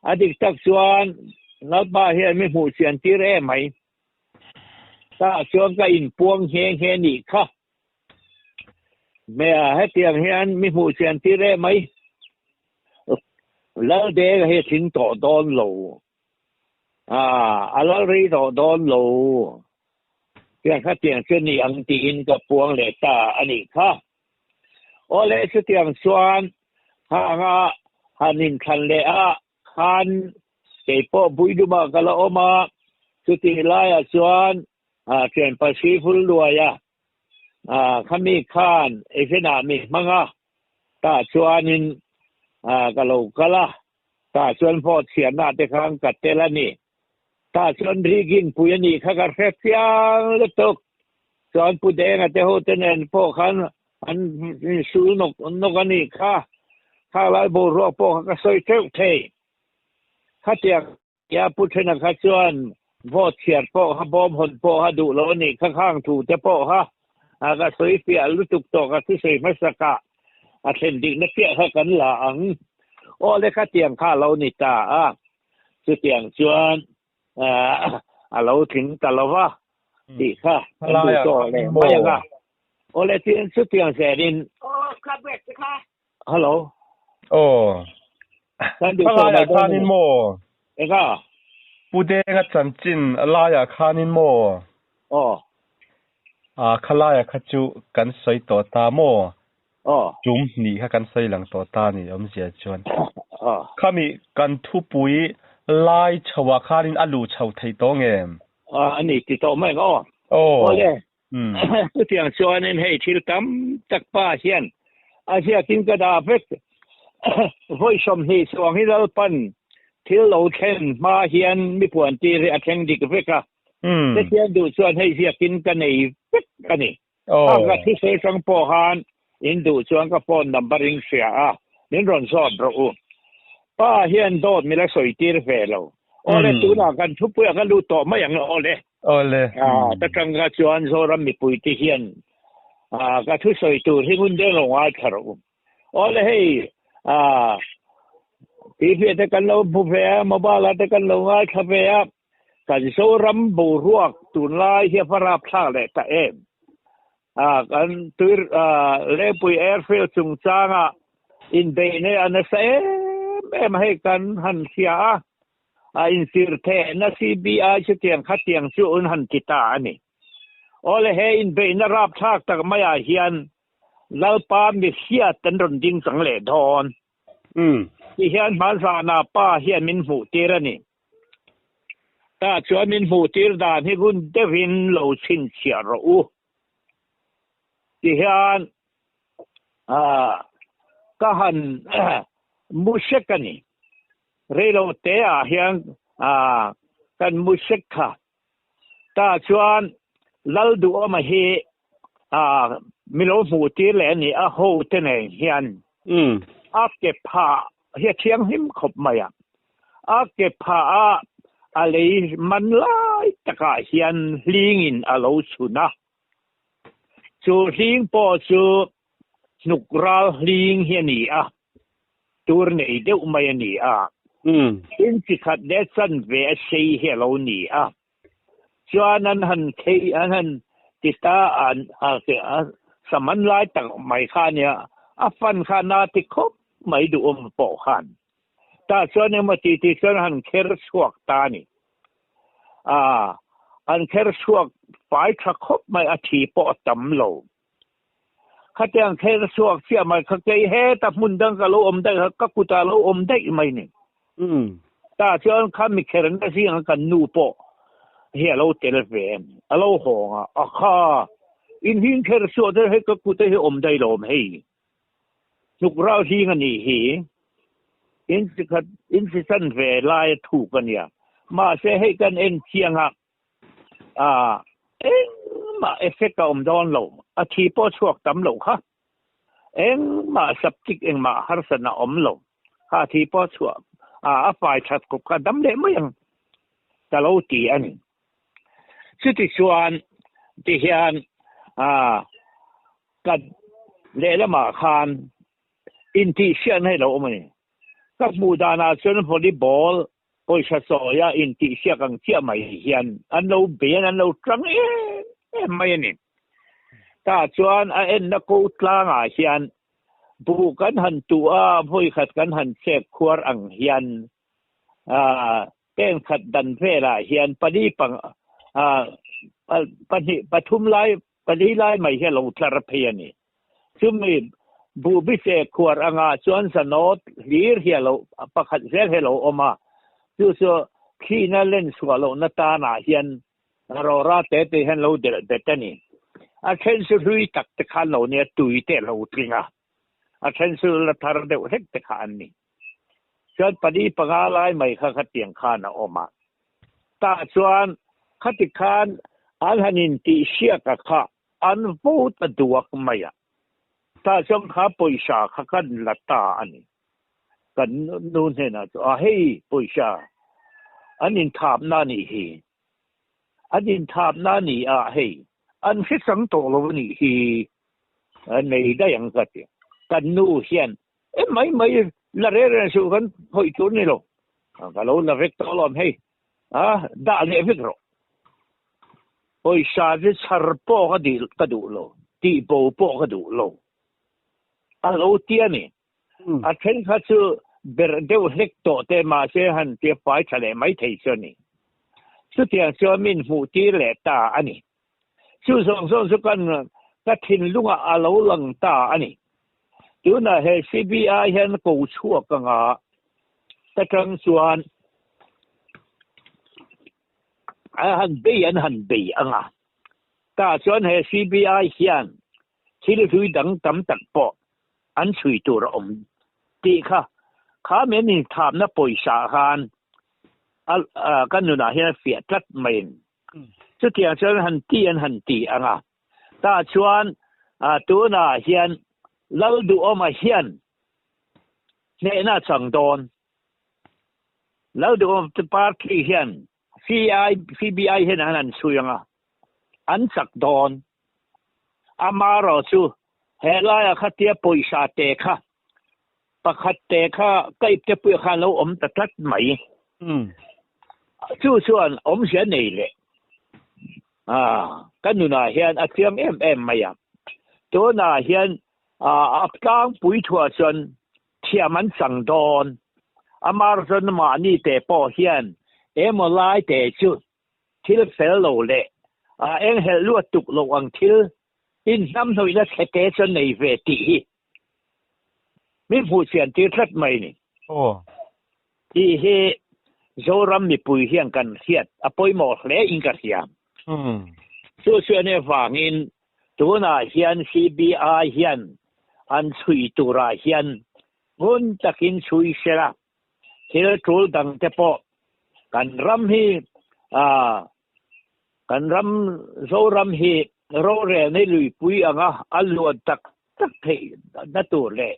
A dik tak chuan Lalpa hian mi hmuh chian tir em mai. Tah chuan ka inpuang nghe nghe nih kha. Hmea hetiang hian mi hmuh chian tir em mai. Laldeng hi a tling tawh dawn lo. A lal rei tawh dawn lo. Tiang kha tiang chu ni ang tiin ka puang leh ta a nih kha. Awle chutiang chuan hanga han inthlan leh a khan keipawh Buidumah ka la awm a, chutih laiah chuan thianpa Sihvul Luaia khami khan agent ah mi hmang a, tah chuanin ka lo kal a. Tah chuan vote chhiarna te khan ka tel a ni. Tah chuan rigging pui a nih kha ka hre chiang lutuk. Chuan Pu Denga te ho te nen pawh khan an insul nawk nawk a nih kha. Khalai boruak pawh kha ka sawi teuh thei. Khatiang Tia Pu Thena kha chuan vote chhiar pawh kha bawm hawn pawh kha duh lo a nih kha khang thu te pawh kha a ka sawi fiah lutuk tawh ka thusawi hmasak ah a thlen dikna chiah kha kan la ang. Aw le khatiang kha a lo ni ta a, chutiang chuan a lo tling ta lo va tih kha kan duh tawh leh mai ang a. Aw le tin chutiang zelin. Hello. Aw. Kan duh tawh mai dawn ani. Maw? Eka. Pu Denga chanchin laiah khanin maw? Aw. Ah khalaia kha chu kan sawi tawh ta maw? Aw. Tum hnih kha kan sawi lang tawh ta ni awmzia chuan. Aw. Khami kan thupui lai chhoah khanin a luh chho thei tawh ngem? Ah ani ti tawh mai ang aw. Aw. Awle. Chutiang chuanin hei thil tam tak pa hian a ziakin ka dah vek. Vawi 20 chuang hi Lalpan thil lo thlen hma hian mi puan tir hi a thleng dik vek a. Hetiang duh chuan hei ziakin ka nei vek a ni. A ka thusawi hrang pawh khan in duh chuan ka phone number in hria a, min rawn zawt rawh u. Pa hian dawt mi la sawi tir ve lo. Awle tunah kan thupuiah ka lut tawh mai ang awle. Awle. Ta tanga chuan Zoram mipui te hian ka thusawi tur hi ngun deuh lo ngaithla rawh u. Awle hei TV te kan lo hmu ve a, mobile ah te kan lo ngaithla ve a, kan Zoram boruak tunlai hi a va rapthlak leh ta em. Kan tuir Lengpui Airfield chungchanga inbeihna a nasa em em a hei kan han hria a. A inzir theihna CBI chutiang khatiang chu un han ti ta a ni. Awle he inbeihna rapthlak tak maiah hian Lalpa mihriat an rawn ding chang leh dawn. Ti hian hmanzana pa hian min hmuh tir a ni. Tah chuan min hmuh tir dan hi ngun deuhin lo chhinchhiah rawh u. Ti hian ka han mu hrek a ni. Reilo te ah hian kan mu sek kha. Tah chuan Lalduhawma hi mi lo hmuh tir leh a ni a, ho te nen hian a ke phah hi a thianghlim khawp mai a. A ke phah a a lei man lai takah hian hlingin a lo chhun a. Chu hling pawh chu hnuk ral hling hi a ni a. Tur nei deuh mai a ni a. In chi khat leh chanve a sei hi a lo ni a. Chuan an han thei an han ti ta an a saman lai tak mai kha a nia. A fan kha na ti khawp mai duhawm pawh khan. Tah chuan engmaw ti ti chuan han kher chhuak ta a ni. A an kher chhuak fai tha khawp mai a thi pawh a tam lo. Khatiang kher chhuak chiah mai kha kei heta hmun dang ka lo awm daih kha ka kutah lo awm daih mai ni. Tah chuan kha mi kherna zingah kan nu pawh hi a lo tel ve em, a lo hawng a, a kha in hing kher chhuah te hei ka kute hi awm daih lo awm hei. Hnuk rau hing a nih hi. In chi khat in chi chan ve lai a thuk a nia. Mahse hei kan en chiang a. Ah, engmah effect a awm dawn lo, a thi pawh a chhuak tam loh kha. Engmah septic engmah harsatna a awm lo, kha a thi pawh a chhuah ah a fai that khawp kha a dam leh mai ang ka lo ti a ni. Chutichuan tihian ah ka lehlamah khan intihsiakna hi a lo awm a ni. Ka hmuh danah chuan volleyball Pawisa sawia intihsiak ang chiah mai hian an lo bei an lo tang em em mai a ni. Tah chuan a enna ko tlangah hian buh kan han tuh a, vawi khat kan han chek khuar ang hian pen khat dan velah hian pali pang pahnih pathum lai pali lai mai hi a lo tlar phei a ni. Chumi buh bise khuar angah chuan zanawt hlir hi a lo pakhat zel hi a lo awm a, chu chu thlihna len chhuah lohna tanah hian rawra te te hian lo delh bet a ni. A then chu hlui tak te kha an lo nia, tui te a lo tling a, a then chu la thar deuh hlek te kha an ni. Chuan pali panga lai mai kha khatiang khan a awm a. Tah chuan khati khan an han intihsiak a kha an vote a duak mai a. Tah chuan kha pawisa kha kan la ta a ni. Kan nu hnenah chuan a hei pawisa an inthapna a nih hi. An inthapna a ni a hei an hre chang tawh lo a nih hi. Nei daih ang ka ti. Kan nu hian e mai mai la reng reng suh kan hawi tur ni lo. Ka lo la vek tawh alawm hei. A dah leh vek rawh. Pawisa chu chhar pawh ka dil ka duh lo, tih bo pawh ka duh lo. A lo ti a ni. A then kha chu berh deuh hlek tawh te mahse han tia fai tha leh mai thei chu a ni. Chutiang chuan min hmuh tir leh ta a ni. Chu zawng zawng chu kan ka thinlungah a lo lang ta a ni. Tunah he CBI hian ko chhuak anga ka tang chuan a han bei an han bei anga. Tah chuan he CBI hian thil hlui dang tam tak pawh an chhui tur a awm tih kha kha men inthapna pawisa khan a ka nunah hian a fiah tlat mai in. Chutiang chuan han ti an han ti ang a, tah chuan tunah hian Lalduhawma hian hnehna a chang dawn. Lalduhawma party hian CI, CBI hian an han chhui ang a, an chak dawn. Amaherawh chu helaiah khatia pawisa te kha pakhat te kha ka ipte puiah khan lo awm ta tlat mai. Chu chuan awmzia nei leh ka nunah hian a chiang em em mai a. Tunah hian a tlangpui thuah chuan thiam an chang dawn. Amar chuan mahni te pawh hian emaw lai te chu thil fel lo leh enghelh luat tuk lo ang thil inhnamhnawihna chhete chuan nei ve tih hi Min hmuh chian tir tlat mai ni. Aw. Tih hi Zoram mipui hian kan hriat a pawimawh hle in ka hria. Chu chuan avangin tunah hian CBI hian an chhui turah hian ngun takin chhui sela thil tul dang te pawh kan ram hi kan ram Zoram hi rorelna luipui anga a luan tak tak theihna tur leh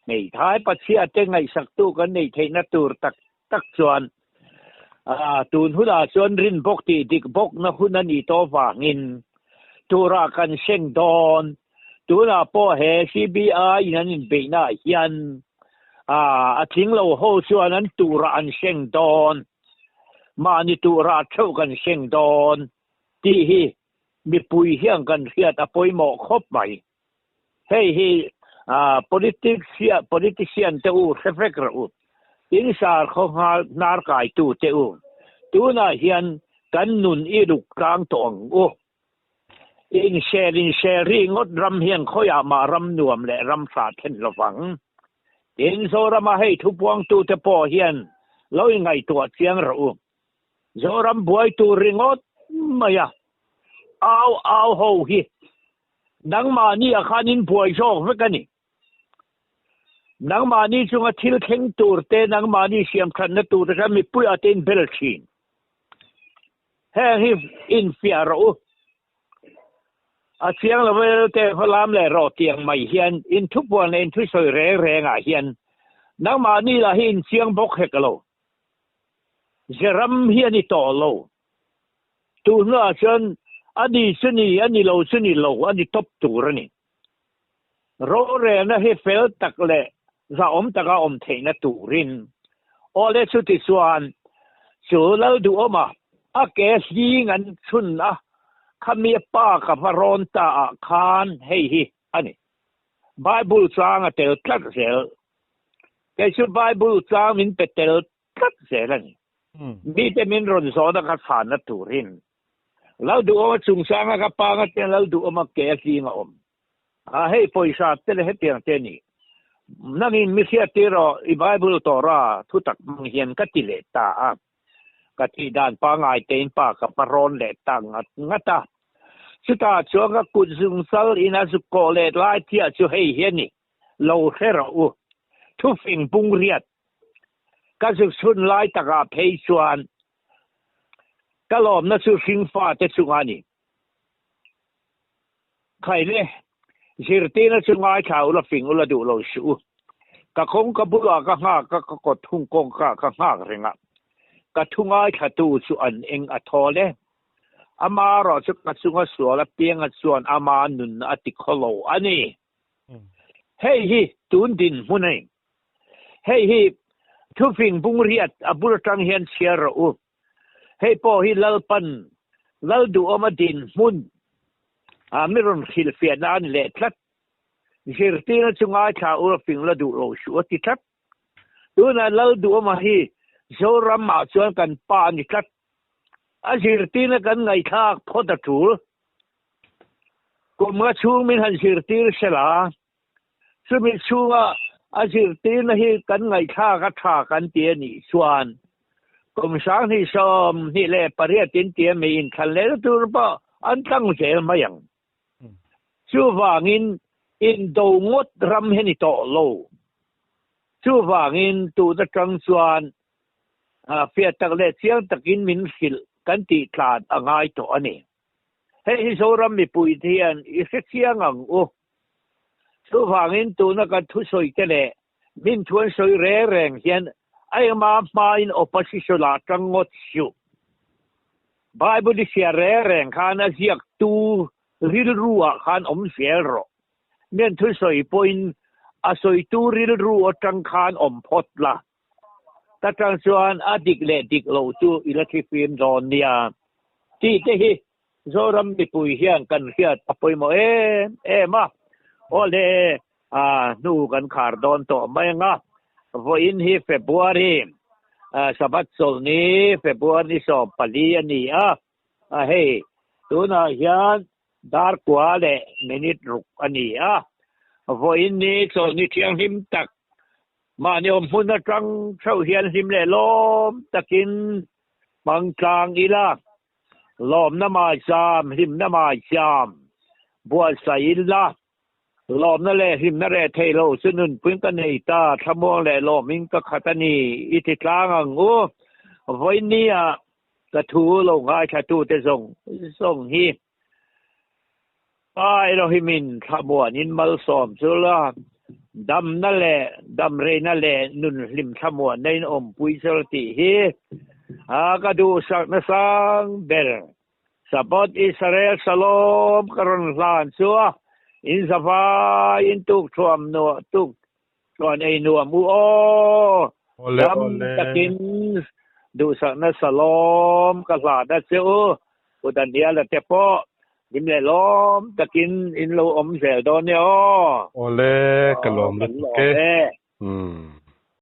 hmeithai Pathiate ngaihsaktu kan neih theihna tur tak tak chuan tun hunah chuan rin bawk tih dik bawkna hun a nih tawh vangin turah kan seng dawn. Tunah pawh he CBI in an inbeihnaah hian a tling lo ho chuan an turah an seng dawn, mahni turah theuh kan seng dawn tih hi mipui hian kan hriat a pawimawh khawp mai. Hei hi politician te u hre vek rawh u, in sarkhaw hnar kaitu te u, tunah hian kan nun i ruk tlang tawh ang u. Insel insel ringawt ram hian khawiah mah ram nuam leh ram hra thlen lovang. Tin, Zorama hei thupuangtu te pawh hian lo ingaihtuah chiang rawh u. Zoram buai tur ringawt mai a, au au ho hi nangmahni ah khan in buai zawk vek a ni. Nangmahni chunga thil thleng tur te, nangmahni siam thatna tur te kha mipui ah te in bel thin. Heng hi infiah rawh u. A chiang lo vel te hmalam leh rawh tiang mai hian in thupuan leh in thusawi reng reng ah hian nangmahni lah hi in chiang bawk hek lo. Zeram hi a ni tawh lo. Tuh hnuah chuan a ni chu ni, a ni lo chu ni lo, a ni tawp tur a ni. Rorelna hi fel tak leh zahawm taka awm theihna turin awle chuti chuan chu Lalduhawma a ke hling an chhun a, khami pa ka va rawn ta ah khan hei hi a ni. Bible chang a tel tlat zel. Kei chu Bible chang min pe tel tlat zel a ni. Mite min rawn zawhna kha chhanna turin Lalduhawma chungchanga ka pa nga te Lalduhawma ke a hling a awm. A hei pawisa te leh hetiang te ni. Nangin mi hriat tir rawh i Bible Torah thu tak hmang hian ka ti leh ta a. Ka tih dan pangngai tein pa ka pa rawn leh ta ngat ngat a. Chutah chuan ka kut zungchal in a zuk kawh leh lai chiah chu hei hi a ni. Lo hre rawh u. Thufing bung riat. Ka zuk chhun lai takah phei chuan ka lawmna chu hringfate chunga a ni. Khaile, zirtirna chu ngaithla ula fing ula duh lo suh u. Ka kawngka bulah ka nghak a, ka kawt hung kawngka ka nghak reng a. Ka thu ngaithlatu chu an eng a thawl e. Ama erawh chu ka chunga sual apianga chuan ama nunna a ti khawlo a ni. Hei hi tun dinhmun a ni. Hei hi thufing bung riat a bul atang hian chhiar rawh u. Hei pawh hi Lalpan Lalduhawma dinhmun a mi rawn hrilhfiahna a ni leh tlat. Zirtirna chu ngaithla ur a fing la duh lo suh a ti tlat. Tunah Lalduhawma hi Zoramah chuan kan pa a ni tlat. A zirtirna kan ngaihthlak phawt a tul. Kum nga chhung min han zirtir sela, Chumi chhunga a zirtirna hi kan ngaihthlak a tha kan ti a nih chuan kum 2028 in tia mi inthlan leh na tur pawh an tlang zel mai ang. Chuvangin indo ngawt ram hi ni tawh lo. Chuvangin tun atang chuan fiah tak leh chiang takin min hrilh kan tih tlan a ngai tawh a ni. Hei hi Zoram mipui te hian i hre chiang ang u. Chuvangin tuna kan thusawi te leh min thu an sawi reng reng hian a engmah hmain opposition ah tang ngawt suh. Bible i hria reng reng khan a ziaktu rilru ah khan awm zel rawh. Mian thusawi pawhin a sawitu rilru atang khan awm phawt la. Ka tang chuan a dik leh dik lo chu i la thlifim dawn nia tih te hi Zoram mipui hian kan hriat a pawimawh em em a. Aw le, a hnu kan khar dawn tawh mai ang a, vawiin hi February, Sabbath chawlhni February ni 14 a ni a, hei tunah hian dar kua leh minute ruk a ni a, vawiin ni chawlhni thianghlim tak Mahni awm hmun atang theuh hian hlim leh lawm takin hmang tlang ila, lawmna maicham, hlimna maicham buatsaih ila, lawmna leh hlimna reh thei lo chu nunpuiin ka nei ta, thlamuang leh lawmin ka khat a ni i ti tlang ang u. Vawinia ka thu lo ngaithlatute zawng zawng hi Pa Elohimin thlamuanin malsawm chu la, damna leh damreina leh nun hlim thlamuanna in awmpui chu la tih hi a ka duhsakna sang ber. Sabbath Israel Shalom ka rawn hlan chu a, in zavai in tuk thuam nuah tuk chuan ei nuam u aw. Dam takin duhsakna Shalom ka hlan a che u. Pu Daniela te pawh hlim leh lawm takin in lo awm zel dawn nia aw. Awle, ka lawm lutuk e.